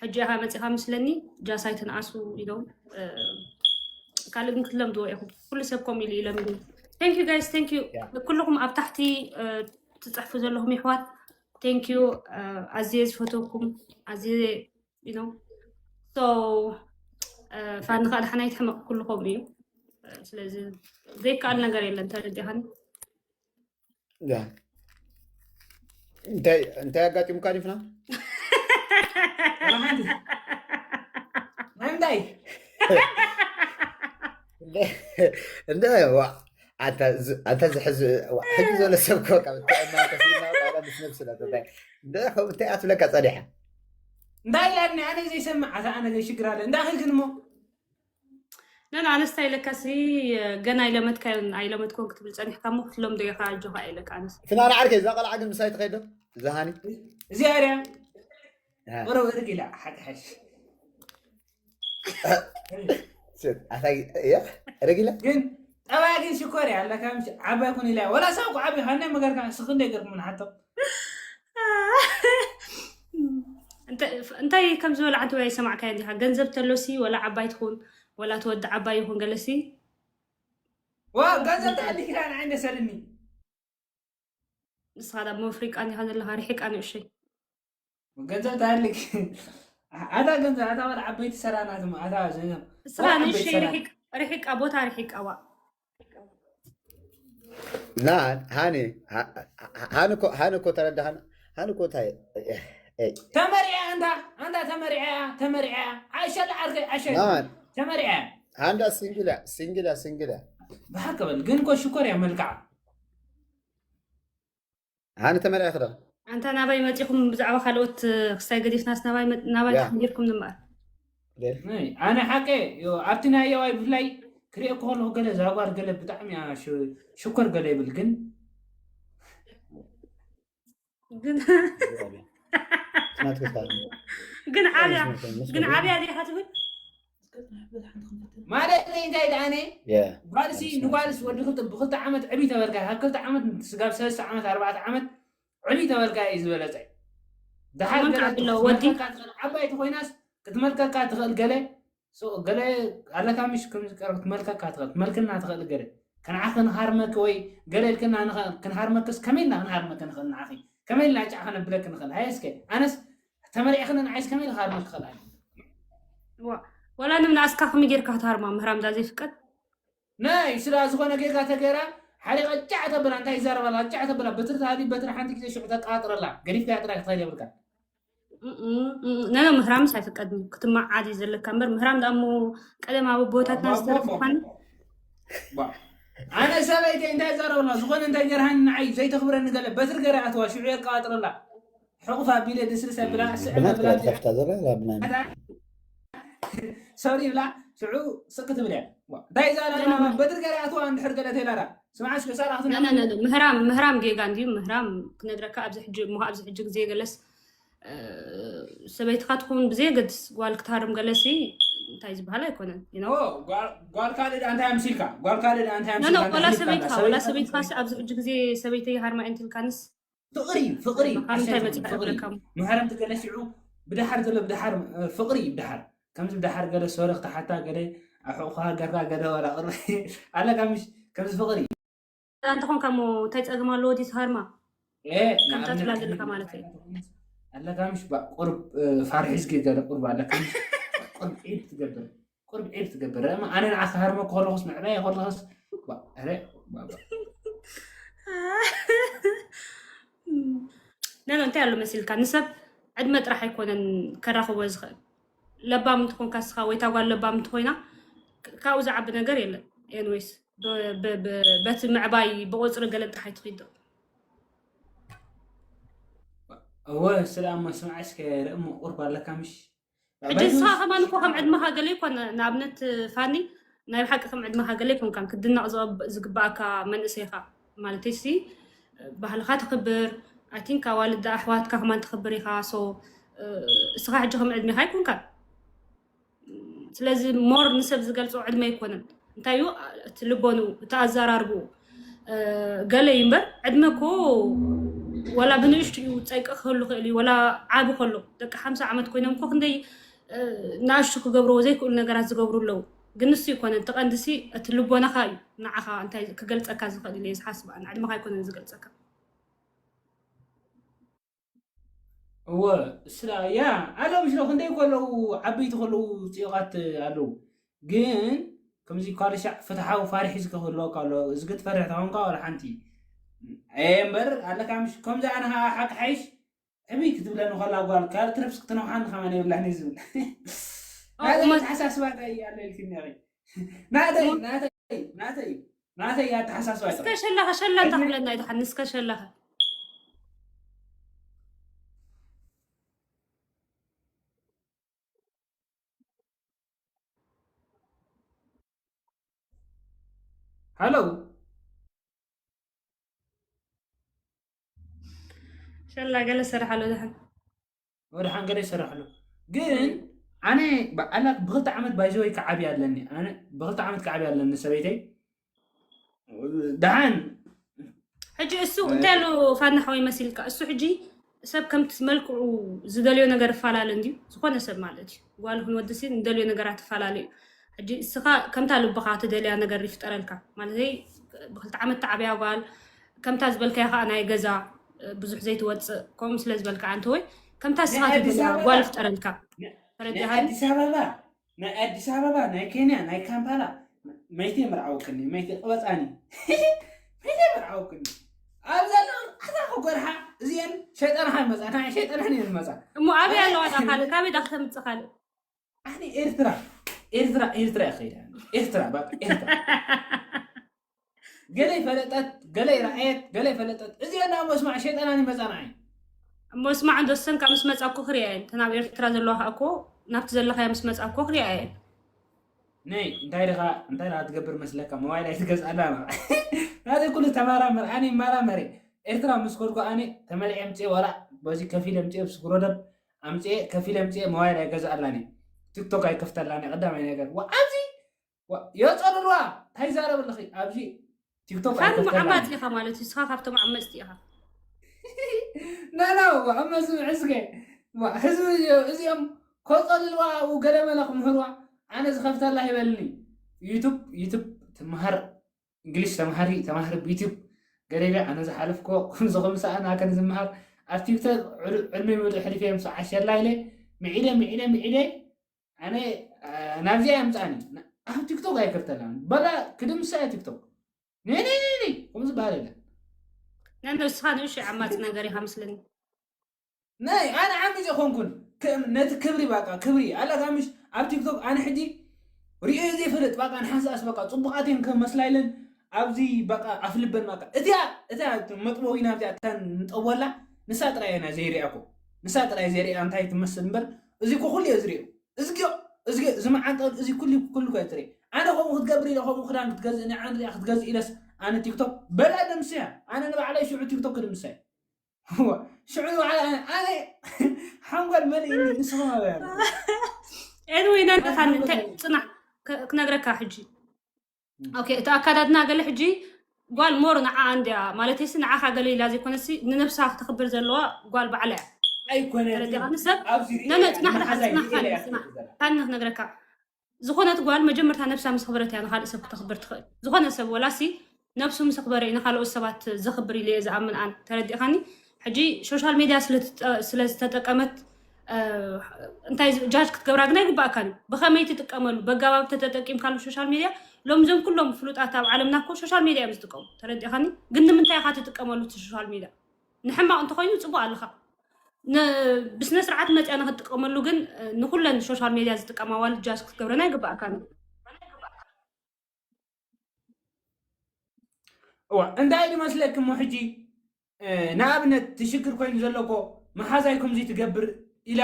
ሕጂ ኢኻ መፂኻ ምስለኒ ጃስ ኣይትንኣሱ ኢሎም ካልእ ግን ክትለምድዎ ኢኹም ኩሉ ሰብ ከምኡ ኢሉ ይለምዱ thank you guys thank you ኩልኹም ኣብ ታሕቲ ትፅሕፉ ዘለኹም ይሕዋት thank you ኣዝየ ዝፈተኩም ኣዝየ you know so ፋኒ ከዓ ደሓን ኣይትሕመቕ ኩሉ ከምኡ እዩ ስለዚ ዘይከኣል ነገር የለን ተረዲኻኒ እንታይ እንታይ ኣጋጢሙካ ዲፍና እንታይ እንታይ ዋ ኣንተ ዝሕዝ ሕጂ ዘሎ ሰብ ኮ ካብ ተእማን ከሲና ቃላ ምስ ነብስና ተታይ እንታይ እንታይ ኣትብለካ ጸዲሓ እንታይ ኢላኒ ኣነ ዘይሰምዕ ኣታ ኣነ ዘይሽግር ኣለ እንዳኺልክን እሞ ነን ኣነስታ ኢለካሲ ገና ኣይለመድካዮን ኣይለመድኮን ክትብል ጸኒሕካ እሞ ክትለምዶ ኢኻ ኣጆኻ ኢለካ ኣነስ ፍናን ዓርከይ እዛ ቆልዓ ግን ምሳይ ትኸይዶ እዛ ሃኒ እዚኣ ድያ ወረ ወርግ ኢላ ሓድሓሽ ኣታይ እያ ረጊላ ግን ጠባያ ግን ሽኮር እያ ኣለካ ዓባይ ኩን ኢላ ወላ ሳብ ዓብ ሃና መገርካ ስኽ እንደ ገርኩም ንሓቶ እንታይ ከም ዝበላ ዓንተ ወይ ሰማዕካያ እንዲኻ ገንዘብ ተሎሲ ወላ ዓባይ ትኹን ወላ ተወዲ ዓባይ ይኹን ገለሲ ዋ ገንዘብ ተኣሊኪላ ንዓይ እንደሰልኒ ንስኻ ዳሞ ኣፍሪቃ እንዲኻ ዘለኻ ርሒቃ ንእሸይ ገንዘብ ተኣልክ ኣታ ገንዘብ ኣታ ወላ ዓበይቲ ሰራናት ኣታ ዘይኖም ንስኻ ንእሸይ ርሒቃ ቦታ ርሒቃ ዋ ና ሃኒ ሃኒ እኮ ተረዳሃና ሃኒ እኮ እንታይ ተመሪዐ ኣንታ ኣንታ ተመሪዐ ተመሪዐ። ኣሸለ ዓርከይ ኣሸለ። ተመሪዐ። ኣንዳ ሲንግላ ሲንግላ ሲንግላ። ብሓቂ በል ግን እኮ ሽኮር እያ መልክዓ። ኣነ ተመሪዐ ክዳ። ኣንታ ናባይ መፂኹም ብዛዕባ ካልኦት ክስታይ ገዲፍናስ ናባይ መ- ናባይ ያ። ተሓንጊርኩም ንምኣር። ኣነ ሓቂ ኣብቲ ናይ የዋይ ብፍላይ ክሪኦ ከለኩ ገለ ዛጓር ገለ ብጣዕሚ እያ ሽ- ሽኮር ገለ ይብል ግን ግን ናትክፋ ግን ዓብያ ግን ዓብያ ዲኻ ትብል? ማለት እንታይ ደኣነ ጓልሲ ንጓልስ ወዲ ክልተ ብክልተ ዓመት ዕብይ ተበልካ ካብ ክልተ ዓመት ስጋብ ሰለስተ ዓመት ኣርባዕተ ዓመት ዕብይ ተበልካ እዩ ዝበለፀ። ደሓር መን ገለ ከዓቢ ኣለዎ? ወዲ? ክትመልከካ ትኽእል ዓባይ ተኮይናስ ክትመልከካ ትኽእል ገለ ሶ ገለ ኣለካ ምሽ ከምዚ ቀረብ ክትመልከካ ትኽእል ክትመልክና ትኽእል ገለ ከንዓኺ ንሃርመኪ ወይ ገለ ኢልክና ንኸ- ክንሃርመክስ ከመይ ኢልና ክንሃርመኪ ንኽእል ንዓኺ ከመይ ኢልና ጫ ከነብለኪ ንኽእል ሃየ እስከ ኣነስ ተመሪዕኽኒ ንዓይስ ከመይ ኢለ ክሃርመኪ ክኽእል ኣነ ዋ- ዋላ ንምንኣስካ ከመይ ጌርካ ክትሃርማ ምህራም ዳ ዘይፍቀድ? ናይ ስላ ዝኾነ ጌጋ ተገይራ ሓሪቐ ጫዕ ተብላ እንታይ ይዛረባላ ጫዕ ተብላ በትሪ ተሃሊ በትሪ ሓንቲ ግዜ ሽዑ ተቃጥረላ ገዲፍካ ጥራይ ክትኸይድ የብልካ እም፣ እም፣ እም፣ ነነ ምህራምስ ኣይፍቀድን ክትመዓድ እዩ ዘለካ እምበር ምህራም ዳሞ ቀደም ኣብ ኣቦታትና ዝሰርፍ ምኳኑ ኣነ ሰበይቲ እንታይ ይዛረበላ ዝኾነ እንታይ ገርሃኒ ንዓይ ዘይተኽብረኒ ገለ በትሪ ገረ ኣትዋ ሽዑ የቃጥረላ ሕቑፍ ኣቢለ ድስርስ ኣብላ ስዕል ብናት ኣብላ ክላ ትኸፍታ ዘላ ላብና ሶሪ ብላ ሽዑ ስቅ ትብል እያ እንታይ ዛላ በትሪ ገረ ኣትዋ እንድሕር ገለ ተይላላ ስምዓሽ ከሳራ ክትነ ምህራም ምህራም ጌጋ እንድዩ ምህራም ክነግረካ ኣብዚ ሕጂ እሞ ኣብዚ ሕጂ ግዜ ገለስ ሰበይትኻ ትኸውን ብዘየገድስ ጓል ክትሃርም ገለሲ እንታይ ዝበሃል ኣይኮነን you know? ጓል ካልእ ደኣ እንታይ ኣምሲልካ ጓል ካልእ ደኣ እንታይ No, no, ኣምሲልካ ወላ ሰበይትኻ ወላ ሰበይትኻ ሲ ኣብዚ ሕጂ ግዜ ሰበይተይ ሃርማ እንትልካንስ ፍቕሪ ፍቕሪ ካብ እንታይ መፂእ ፍቕሪ ክብለካ መሃረምቲ ገለ ሽዑ ብድሓር ዘሎ ብድሓር ፍቕሪ ብድሓር ከምዚ ብድሓር ገለ ሶሪ ክትሓታ ገለ ኣሕቑኻ ገርካ ገለ ወላ ቅርቢ ኣለካ ምሽ ከምዚ ፍቕሪ እንተኾንካ እሞ እንታይ ፀገም ኣለዎ ድዩ ሃርማ እ ከምታ ንኣብነት ትብላ ኣነ ዘለካ ገለ ማለት እዩ እንታይ ኣለካ ምሽ ባ ቁርብ እ፣ ፋርሒዝኪ ገለ ቁርብ ኣለካ ምሽ ቁርብ ዒድ ትገብር ቁርብ ዒድ ትገብር ረእማ ኣነ ንዓኺ ሃርመ ከለኹስ ምዕባየ ከለኹስ ባ ረ ባ ባ ነነ እንታይ ኣሎ መሲልካ ንሰብ ዕድመ ጥራሕ ኣይኮነን ከራኽቦ ዝኽእል ለባም እንትኾንካ ስኻ ወይ ታጓል ለባም እንትኾይና ካብኡ ዝዓቢ ነገር የለን ኤንዌስ በቲ ምዕባይ ብቆፅሪ ገለ ጥራሕ ኣይትኺዶ እወ ስለ ኣማ ስምዓሽ ከረእሞ ቁርብ ኣለካ ምሽ ሕጂ ንስኻ ከማን እኮ ከም ዕድመኻ ገለ ይኮነ ንኣብነት ፋኒ ናይ ብሓቂ ከም ዕድመኻ ገለ ይኮንካን ክድነቕ ዝቕብ- ዝግባኣካ መንእሰይ ኢኻ ማለት ሲ ባህልኻ ተኽብር ኣይ ቲንክ ኣዋልድ ኣሕዋትካ ከማን ተኽብር ኢኻ ሶ እስኻ ሕጂ ከም ዕድሜኻ ኣይኮንካን ስለዚ ሞር ንሰብ ዝገልፆ ዕድመ ኣይኮነን እንታይ እዩ እቲ ልቦንኡ እቲ ኣዘራርብኡ ገለ እዩ እምበር ዕድመ እኮ ዋላ ብንእሽቱ እዩ ፀይቂ ክህሉ ክእል እዩ ዋላ ዓቢ ከሎ ደቂ ሓምሳ ዓመት ኮይኖም እኮ ክንደይ ንኣሽቱ ክገብርዎ ዘይክእሉ ነገራት ዝገብሩ ኣለዉ ግን ንሱ ይኮነ እቲ ቀንድሲ እቲ ልቦናኻ እዩ ንዓኻ እንታይ ክገልፀካ ዝኽእል ኢለ ዝሓስብ ኣነ ዕድመኻ ኣይኮነን ዝገልፀካ እወ ስላ ያ ኣለዉ ምሽ ክንደይ ከለዉ ዓበይቲ ከለዉ ፅዮቃት ኣለዉ ግን ከምዚ ኳልሻዕ ፍትሓዊ ፋርሒ ዝከህልወካ ኣሎ እዚ ክትፈርሕ ተኾንካ ዋላ ሓንቲ እየ እምበር ኣለካ ምሽ ከምዚ ኣነ ከዓ ሓቂ ሓይሽ ሕብይ ክትብለኒ ከላ ጓል ካልእ ትረፍስ ክትነውሓኒ ከማን የብላሕኒ ዝብል ናይዛ ተሓሳስባ እንታይ ኣሎ ኢልክኒ ኢኺ ናተይ ናተይ ናተይ ናተይ ኣተሓሳስባ እስከ ሸላኸ ሸላ እንታ ክብለና ይድሓን እስከ ሸላኸ ሃሎ ሸላ ገለ ሰራሕ ኣሎ ድሓን ወደ ሓንገደ ይሰርሕ ኣሎ ግን ኣነ ኣላ ብክልተ ዓመት ባይዘወይ ክዓብያ ኣለኒ ኣነ ብክልተ ዓመት ክዓብያ ኣለኒ ሰበይተይ ደሓን ሕጂ እሱ እንታይ ኣሎ ፋና ሓወይ መሲልካ እሱ ሕጂ ሰብ ከምቲ መልክዑ ዝደልዮ ነገር ይፈላለ እንድዩ ዝኾነ ሰብ ማለት እዩ ጓል ይኹን ወዲ ሲ ንደልዮ ነገራት ይፈላለ እዩ ሕጂ እስኻ ከምታ ልብኻ ትደልያ ነገር ይፍጠረልካ ማለተይ ብክልተ ዓመት ተዓብያ ጓል ከምታ ዝበልካያ ከዓ ናይ ገዛ ብዙሕ ዘይትወፅእ ከምኡ ስለ ዝበልካ ኣንተ ወይ ከምታ እስኻ ትደልያ ጓል ይፍጠረልካ ተረዲሃኒ ኣዲስ ኣበባ ናይ ኣዲስ ኣበባ ናይ ኬንያ ናይ ካምፓላ መይተ መርዓውክኒ መይተ ቅበፃኒ መይተ መርዓውክኒ ኣብ ዘለውን ኣታ ክጎርሓ እዚአን ሸይጣን ሓ መጻ ናይ ሸይጣን ሓ ይመጻ። እሞ ኣበይ ኣለዋ ዳ ካልእ? ካበይ ዳ ከተምጽእ ካልእ? ኣነ ኤርትራ ኤርትራ ኤርትራ ይኸይዳ ኤርትራ በቃ ኤርትራ ገለ ይፈለጠት ገለ ይረኣየት ገለ ይፈለጠት እዚአን ዳ መስማዕ ሸይጣናን ይመጻ ንዓይ። እሞ ስማዕ እንዶ ሰን ካብ ምስ መጻ እኮ ክሪኣ እየን። ተናብ ኤርትራ ዘለዋ ከኣ እኮ ናብቲ ዘለኻያ ምስ መጻ እኮ ክሪኣ እየን። ነይ እንታይ ድኻ እንታይ ድኻ ትገብር መስለካ? ሞባይል ኣይትገዝኣላ። ናተይ ኩሉ ተማራመር ኣነ ይመራመር። ኤርትራ ምስ ኮድኩ ኣነ ተመሊዐ ምጽኤ ዋላ በዚ ከፊለ ምጽኤ ብስግሮደብ ኣምጽኤ ከፊለ ምጽኤ ሞባይል ኣይገዝኣላን እየ። ቲክቶክ ኣይከፍተላን እየ። ቀዳማይ ነገር ዋ ኣብዚ ዋ የጸልልዋ እንታይ ይዛረብ ኣለኺ ኣብዚ ቲክቶክ ፋን ኣይከፍተላን ዓማጺ እየ። ኢኻ ማለት እዩ። ንስኻ ካብቶም ዓመጽቲ ኢኻ። ናና ዋ እመዚ ሕዝገ ዋ ህዝቢ እዚኦም ከጸልልዋ ኣብኡ ገለ መለ ክምህርዋ ኣነ ዝኸፍተላ ይበልኒ። ዩቱብ ዩቱብ ትመሃር እንግሊሽ ተማሃሪ ተማሃሪ ዩቱብ ገለ ኢለ ኣነ ዝሓለፍኮ ከምዚ ከምሰኣን ኣከን ዝመሃር ኣብ ቲክቶክ ዕልሚ ምሉ ሕሊፈ ምስ ዓሸላ ኢለ ምዒደ ምዒደ ምዒደ ኣነ ናብዚኣ የምፃኒ ኣብ ቲክቶክ ኣይከፍተላን በላ ክድምሳ እያ ቲክቶክ ነይ ነይ ነይ ነይ ከምኡ ዝበሃል የለን ነን እስኻ ንእሽቶ ዓማጺ ነገር ኢኻ ምስለኒ። ናይ ኣነ ዓሚፅ ይኾንኩን ነቲ ክብሪ ባቃ ክብሪ ኣለካ ምሽ ኣብ ቲክቶክ ኣነ ሕጂ ሪኦ ዘይፈልጥ ባቃ ንሓንሳኣስ በቃ ፅቡቃት እየን ክመስላ ኢለን ኣብዚ በቃ ኣፍልበን በቃ እቲያ እቲያ መጥበዊና እዚኣ እታ ንጠወላ ንሳ ጥራይ ኢና ዘይሪኣኮ ንሳ ጥራይ ዘይሪኣ እንታይ ትመስል እምበር እዚ ኮ ኩሉ እየ ዝሪኦ እዝግዮ እዝግዮ እዚ መዓንጠ እዚ ኩሉ ኩሉ ኮ ትርኢ ኣነ ከምኡ ክትገብር ኢለ ከምኡ ክዳን ክትገዝእ ንዓን ሪኣ ክትገዝእ ኢለስ ኣነ ቲክቶክ በላ ደምስያ ኣነ ንባዕለይ ሽዑ ቲክቶክ ክድምሳይ ሽዑ ንባዕለይ ኣነ ኣነ ሓንጎል መሊእኒ ንስኹም ኣበያ ኤንወይ ነንደኻኒ እንታይ ጽናሕ ክነግረካ ሕጂ ኦኬ እቲ ኣካዳድና ገለ ሕጂ ጓል ሞር ንዓ እንድያ ማለት ሲ ንዓኻ ገለ ኢላ ዘይኮነሲ ንነብሳ ክተኽብር ዘለዋ ጓል ባዕላ እያ ኣይኮነትን ተረዲኻ ንሰብ ኣብዚ ነነ ሪኤ ጽናሕ መሓዛ ጽናሕ ይኢለ እያ ጽናሕ ታኒ ክነግረካ ዝኾነት ጓል መጀመርታ ነብሳ ምስ ኣኽበረት እያ ንኻልእ ሰብ ክተኽብር ትኽእል ዝኾነ ሰብ ወላሲ ነብሱ ምስ ኣኽበረ እዩ ንኻልኦት ሰባት ዘኽብር ኢለ እየ ዝኣምን ኣነ ተረዲኻኒ ሕጂ ሶሻል ሜድያ ስለ ዝተጠቀመት እንታይ ጃጅ ክትገብራ ግን ኣይግባእካን እዩ ብኸመይ ትጥቀመሉ በጋባብ ተተጠቂምካሉ ሶሻል ሜድያ ሎም ዞም ኩሎም ፍሉጣት ኣብ ዓለምና እኮ ሶሻል ሜድያ እዮም ዝጥቀሙ ተረዲኻኒ ግን ንምንታይ ኢኻ ትጥቀመሉ እቲ ሶሻል ሜድያ ንሕማቕ እንተኾይኑ ፅቡቅ ኣለኻ ብስነ ስርዓት መፅያ ንክትጥቀመሉ ግን ንኩለን ሶሻል ሜድያ ዝጥቀማ ዋልድ ጃጅ ክትገብረን ኣይግባእካን እዋ እንታይ ዝመስለኪ እሞ ሕጂ ንኣብነት ትሽግር ኮይኑ ዘለኮ መሓዛይ ከምዚ ትገብር ኢላ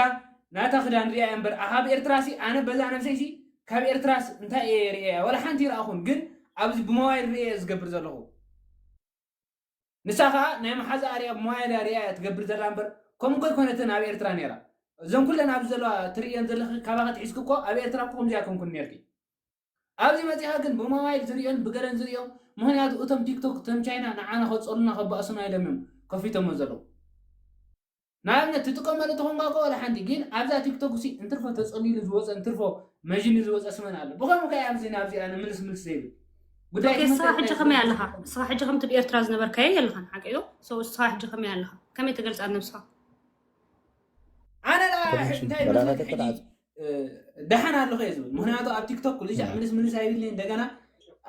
ናታ ክዳን ሪኣ እምበር ካብ ኤርትራሲ ኣነ በዛ ነብሰይሲ ካብ ኤርትራስ እንታይ እየ ርእያ ወላ ሓንቲ ይረኣኹን ግን ኣብዚ ብሞባይል ርእየ ዝገብር ዘለኹ ንሳ ከዓ ናይ መሓዛኣ ሪኣ ብሞባይላ ሪኣ እያ ትገብር ዘላ እምበር ከምኡ እኮ ኣይኮነትን ኣብ ኤርትራ ነይራ እዘን ኩለን ኣብዚ ዘለዋ ትርእየን ዘለኺ ካባኺ ትሒዝኪ እኮ ኣብ ኤርትራ እኮ ከምዚኣ ኮንኩን ነርኪ ኣብዚ መፂኻ ግን ብሞባይል ዝርእዮን ብገለን ዝርእዮም ምክንያቱ እቶም ቲክቶክ እቶም ቻይና ንዓና ከፀሉና ከባእሱና ኢሎም እዮም ከፊቶሞ ዘለዉ ንኣብነት ትጥቀመሉ ተኾንካ እኮ ወላ ሓንቲ ግን ኣብዛ ቲክቶክ ሲ እንትርፎ ተፀሊሉ ዝወፀ እንትርፎ መዥኒ ዝወፀ ስመን ኣሎ ብኸምኡ ከ ኣብዚ ናብዚ ኣነ ምልስ ምልስ ዘይብል ጉዳይ እስኻ ሕጂ ከመይ ኣለኻ እስኻ ሕጂ ከምቲ ብኤርትራ ዝነበርካዮ የለኻን ሓቂ ዶ እስኻ ሕጂ ከመይ ኣለኻ ከመይ ተገልፃ ነብስኻ ኣነ እንታይ መስለክ ሕጂ ደሓን ኣለኹ እየ ዝብል ምክንያቱ ኣብ ቲክቶክ ኩሉ ሻዕ ምልስ ምልስ ኣይብልኒ እንደገና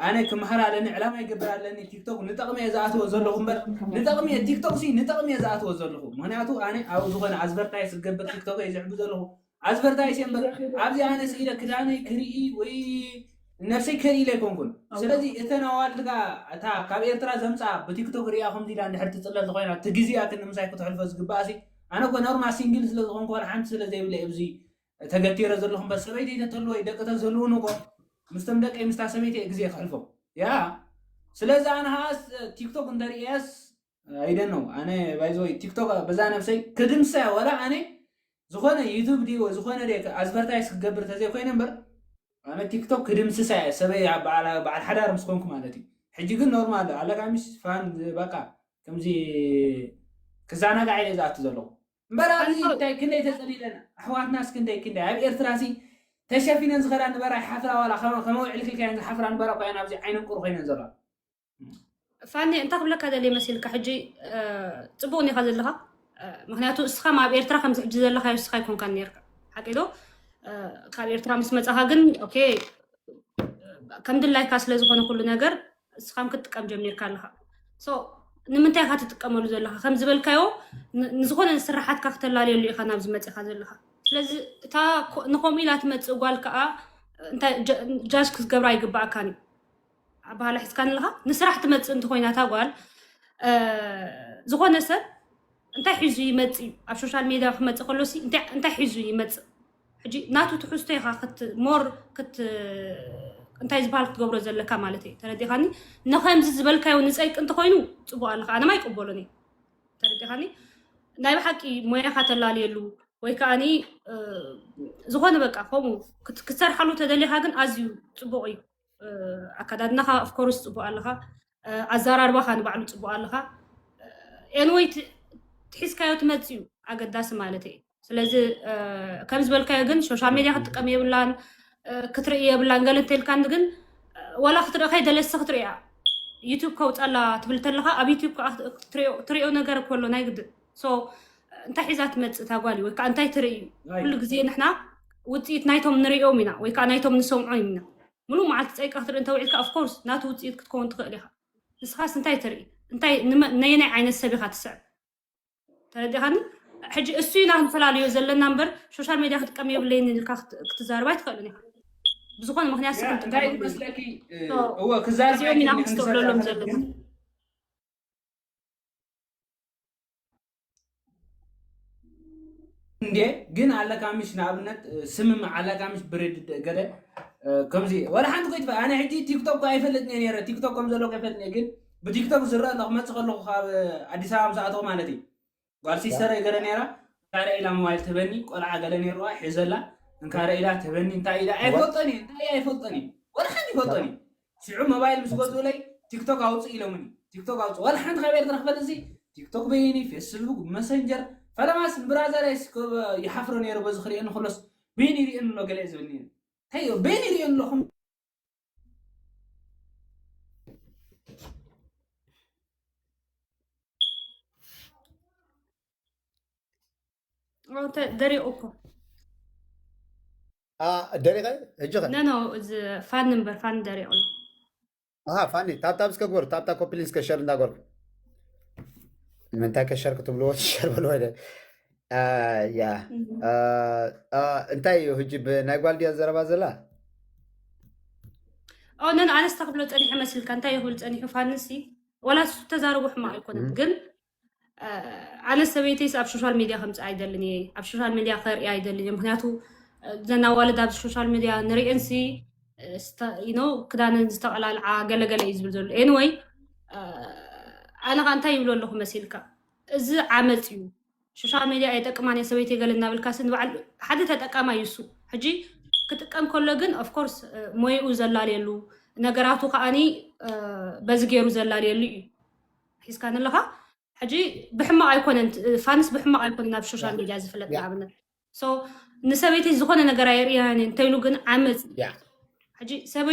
ኣነ ክመሃር ኣለኒ ዕላማ ይገብር ኣለኒ ቲክቶክ ንጠቕሚ እየ ዝኣትዎ ዘለኹ እምበር ንጠቕሚ እየ ቲክቶክ ሲ ንጠቕሚ እየ ዝኣትዎ ዘለኹ ምክንያቱ ኣነ ኣብ ዝኾነ ኣዝቨርታይስ ዝገብር ቲክቶክ እየ ዝዕቡ ዘለኹ ኣዝቨርታይስ እየ እምበር ኣብዚ ኣነ ስኢለ ክዳነይ ክርኢ ወይ ነብሰይ ከርኢ ኣይኮንኩን ስለዚ እተን ኣዋልድ ጋ እታ ካብ ኤርትራ ዘምፃ ብቲክቶክ ሪኣ ከምዚ ኢላ እንድሕር ትፅለል ኮይና እቲ ግዜኣ ክንምሳይ ክትሕልፎ ዝግባእ ሲ ኣነ ኮ ኖርማል ሲንግል ስለ ዝኾንኩ ዋላ ሓንቲ ስለ ዘይብለ ኣብዚ ተገቲረ ዘለኹ እምበር ሰበይቲ ተተልዎ ደቂ ተዝህልውኒ እኮ ምስቶም ደቂ ምስታ ሰበይቲ ግዜ ክሕልፎ ያ ስለዚ ኣነ ኸዓስ ቲክቶክ እንተርእያስ ኣይደን ነው ኣነ ባይዘወይ ቲክቶክ በዛ ነብሰይ ክድምሰያ ወላ ኣነ ዝኾነ ዩቱብ ድዩ ዝኾነ ደ ኣዝቨርታይስ ክገብር ተዘይኮይነ እምበር ኣነ ቲክቶክ ክድምስሳ እየ ሰበይ በዓል ሓዳር ምስ ኮንኩ ማለት እዩ ሕጂ ግን ኖርማል ኣለካ ሚስ ፋን በቃ ከምዚ ክዛናጋዕ ኢለ ዝኣቱ ዘለኹ እምበር ኣብዚ እንታይ ክንደይ ተፀሊለን ኣሕዋትና ስ ክንደይ ክንደይ ኣብ ኤርትራ ሲ ተሸፊነን ዝኸዳ ንበራ ይሓፍራ ዋላ ከመ ውዕል ክልካየን ዝሓፍራ ንበራ ኮይን ኣብዚ ዓይነን ቁሩ ኮይነን ዘለዋ ፋኒ እንታይ ክብለካ ደልየ መሲልካ ሕጂ ፅቡቅ ኒኻ ዘለኻ ምክንያቱ እስኻ ኣብ ኤርትራ ከምዚ ሕጂ ዘለኻ እስኻ ኣይኮንካን ነርካ ሓቂ ዶ ካብ ኤርትራ ምስ መፃኻ ግን ኦኬ ከም ድላይካ ስለ ዝኾነ ኩሉ ነገር እስኻም ክትጥቀም ጀሚርካ ኣለኻ ንምንታይ ኢኻ ትጥቀመሉ ዘለኻ? ከም ዝበልካዮ፣ ን-፣ ንዝኾነ ስራሓትካ ክተላለየሉ ኢኻ ናብዚ መጺኻ ዘለኻ። ስለዚ እታ ኮ-፣ ንኸምኡ ኢላ ትመጽእ ጓል ከኣ፣ እንታይ ጃ-፣ ጃጅ ክትገብራ ኣይግባኣካን እዩ። ኣበሃላ ሒዝካን ኣለኻ። ንስራሕ ትመጽእ እንተኾይና እታ ጓል፣ እ፣ ዝኾነ ሰብ እንታይ ሒዙ ይመጽእ እዩ? ኣብ ሶሻል ሜድያ ክመጽእ ከሎሲ እንታይ፣ እንታይ ሒዙ ይመጽእ? ሕጂ ናቱ ትሕዝቶ ኢኻ ክት-፣ ሞር ክት-፣ እንታይ ዝበሃል ክትገብሮ ዘለካ ማለት እዩ። ተረዲኻኒ? ንኸምዚ ዝበልካዮ ንጸይቂ እንተኾይኑ ጽቡቕ ኣለኻ። ኣነ ማ ይቅበሎን እየ። ተረዲኻኒ? ናይ ብሓቂ ሞያኻ ተላልየሉ ወይ ከኣኒ፣ እ፣ ዝኾነ በቃ ከምኡ ክት-፣ ክትሰርሓሉ ተደሊኻ ግን ኣዝዩ ጽቡቕ እዩ። እ፣ ኣከዳድናኻ ኦፍኮርስ ጽቡቕ ኣለኻ። እ፣ ኣዘራርባኻ ንባዕሉ ጽቡቕ ኣለኻ። ኤንወይ ትሒዝካዮ ትመጽእ እዩ ኣገዳሲ ማለት እዩ። ስለዚ፣ እ፣ ከም ዝበልካዮ ግን ሶሻል ሜድያ ክትጥቀም የብላን፣ እ፣ ክትርኢ የብላን ገለ እንተልካን ግን፣ እ፣ ዋላ ክትርኢ ከይደለሲ ክትርእያ ዩቱብ ከውጻላ ትብል ተለኻ ኣብ ዩቱብ ከዓ ትርእዮ፣ ትርእዮ ነገር ከሎ ናይ ግድን። ሶ እንታይ ሒዛ ትመጽእ እታ ጓል ወይ ከዓ እንታይ ትርኢ? ኩሉ ግዜ ንሕና ውጽኢት ናይቶም ንርእዮም ኢና ወይ ከዓ ናይቶም ንሰምዖም ኢና። ሙሉእ መዓልቲ ጸይቃ ክትርኢ እንተውዒልካ ኦፍኮርስ ናቱ ውጽኢት ክትከውን ትኽእል ኢኻ። ንስኻስ እንታይ ትርኢ? እንታይ ንመ-፣ ነየናይ ዓይነት ሰብ ኢኻ ትስዕብ? ተረዲኻኒ? ሕጂ እሱ ኢና ክንፈላለዮ ዘለና እምበር ሶሻል ሜድያ ክትጥቀም የብለይን ኢልካ ክት-፣ ክትዛረብ ኣይትኽእልን ኢኻ። ብዝኾነ ምኽንያት ያ፣ ስክን እንታይ ትጥቀም ይመስለኪ? እ፣ ሶ፣ እወ፣ ክዛረብ እዚኦም ኢና ኣይክእልን ክንስተብለሎም ንሰብ ዘለና። ግን እንዴ፣ ግን ኣለካ ምሽ ንኣብነት፣ እ፣ ስምምዕ ኣለካ ምሽ ብርድ ገለ፣ እ፣ ከምዚ ወላ ሓንቲ ኮይት ኣነ ሕጂ ቲክቶክ ኣይፈልጥን እየ ነይረ፣ ቲክቶክ ከም ዘለኩ ኣይፈልጥን እየ፣ ግን ብቲክቶክ ዝረአ ኣለኹ፣ መጽእ ከለኹ ካብ ኣዲስ ኣበባ ምስ ኣተኹ ማለት እዩ። ጓል ሲስተር ገለ ነይራ፣ እንታይ ኢላ ሞባይል ትበኒ፣ ቆልዓ ገለ ነይርዋ፣ ሒዘላ፣ እንካረ ኢላ ትበኒ፣ እንታይ ኢላ፣ ኣይፈልጦን እየ፣ እንታይ እየ ኣይፈልጦን እየ፣ ወላ ሓንቲ ይፈልጦን እየ። ሽዑ ሞባይል ምስ ገዝኡለይ፣ ቲክቶክ ኣውፅእ ኢሎምኒ። ቲክቶክ ኣውፅእ። ዋላ ሓንቲ ካብ ኤርትራ ክፈልጥ እዚ ቲክቶክ በይኒ፣ ፌስቡክ፣ መሰንጀር፣ ፈለማስ ብራዘር ኣይስ ይሓፍሮ ነይሩ በዚ ክርእየኒ ከሎስ፣ በይኒ ይርእየኒ ኣሎ ገለ ዝብል ነይሩ። እንታይ እዩ? በይኒ ይርእየኒ ኣለኹም። ኦ፣ እንተ-፣ ደሪቑ እኮ። አ፣ ደሪቐ? ሕጂ ኸ? ኖ፣ ኖ፣ እዚ ፋን እምበር፣ ፋን ደሪቑ እዩ። ኣሃ፣ ፋኒ፣ ታብታብ እስከ ግበሩ፣ ታብታብ ኮፒ ሊንክ እስከ ሸር እንዳገርኩ። ንምንታይ ከ ሸር ክትብልዎ? ሸር በልዎ ኢለ። አ፣ ያ። እም። አ፣ አ፣ እንታይ እዩ ሕጂ ብናይ ጓል ድያ ዘረባ ዘላ? ኦ፣ ኖ፣ ኖ፣ ኣነስ ተክብሎ ጸኒሐ መስልካ፣ እንታይ ይኽብል ጸኒሑ ፋንሲ? ዋላ እሱ ተዛረቦ ሕማቕ ኣይኮነን፣ እም። ግን እ፣ ኣነ ሰበይተይስ ኣብ ሶሻል ሚድያ ከምፅእ ኣይደልን እየ። ኣብ ሶሻል ሚድያ ከርእያ ኣይደልን እየ። ምክንያቱ፣ እ፣ ዘን ኣዋልድ ኣብ ሶሻል ሚድያ ንርእየንሲ፣ እ፣ ስተ-፣ you know፣ ክዳነን ዝተቐላልዓ ገለገለ እዩ ዝብል ዘሎ። ኤኒወይ፣ እ፣ ኣነ ኸ እንታይ ይብሎ ኣለኹ መሲልካ? እዚ ዓመፅ እዩ። ሶሻል ሚድያ ኣይጠቅማን እየ ሰበይተይ ገለ እናበልካሲ ንበዓል ሓደ ተጠቃማይ እዩ እሱ። ሕጂ ክጥቀም ከሎ ግን ኦፍኮርስ፣ እ፣ ሞይኡ ዘላልየሉ ነገራቱ ከኣኒ፣ እ፣ በዚ ገይሩ ዘላልየሉ እዩ። ሒዝካ ንለኻ ሕጂ ብሕማቕ ኣይኮነን፣ ፋንስ ብሕማቕ ኣይኮነን ኣብ ሶሻል ያ። ሚድያ ዝፍለጥ ያ። ንኣብነት። ሶ ንሰበይቲ ዝኾነ ነገር ኣየርእያን እየ እንተይሉ ግን ዓመፅ። ያ። ሕጂ ሰበይ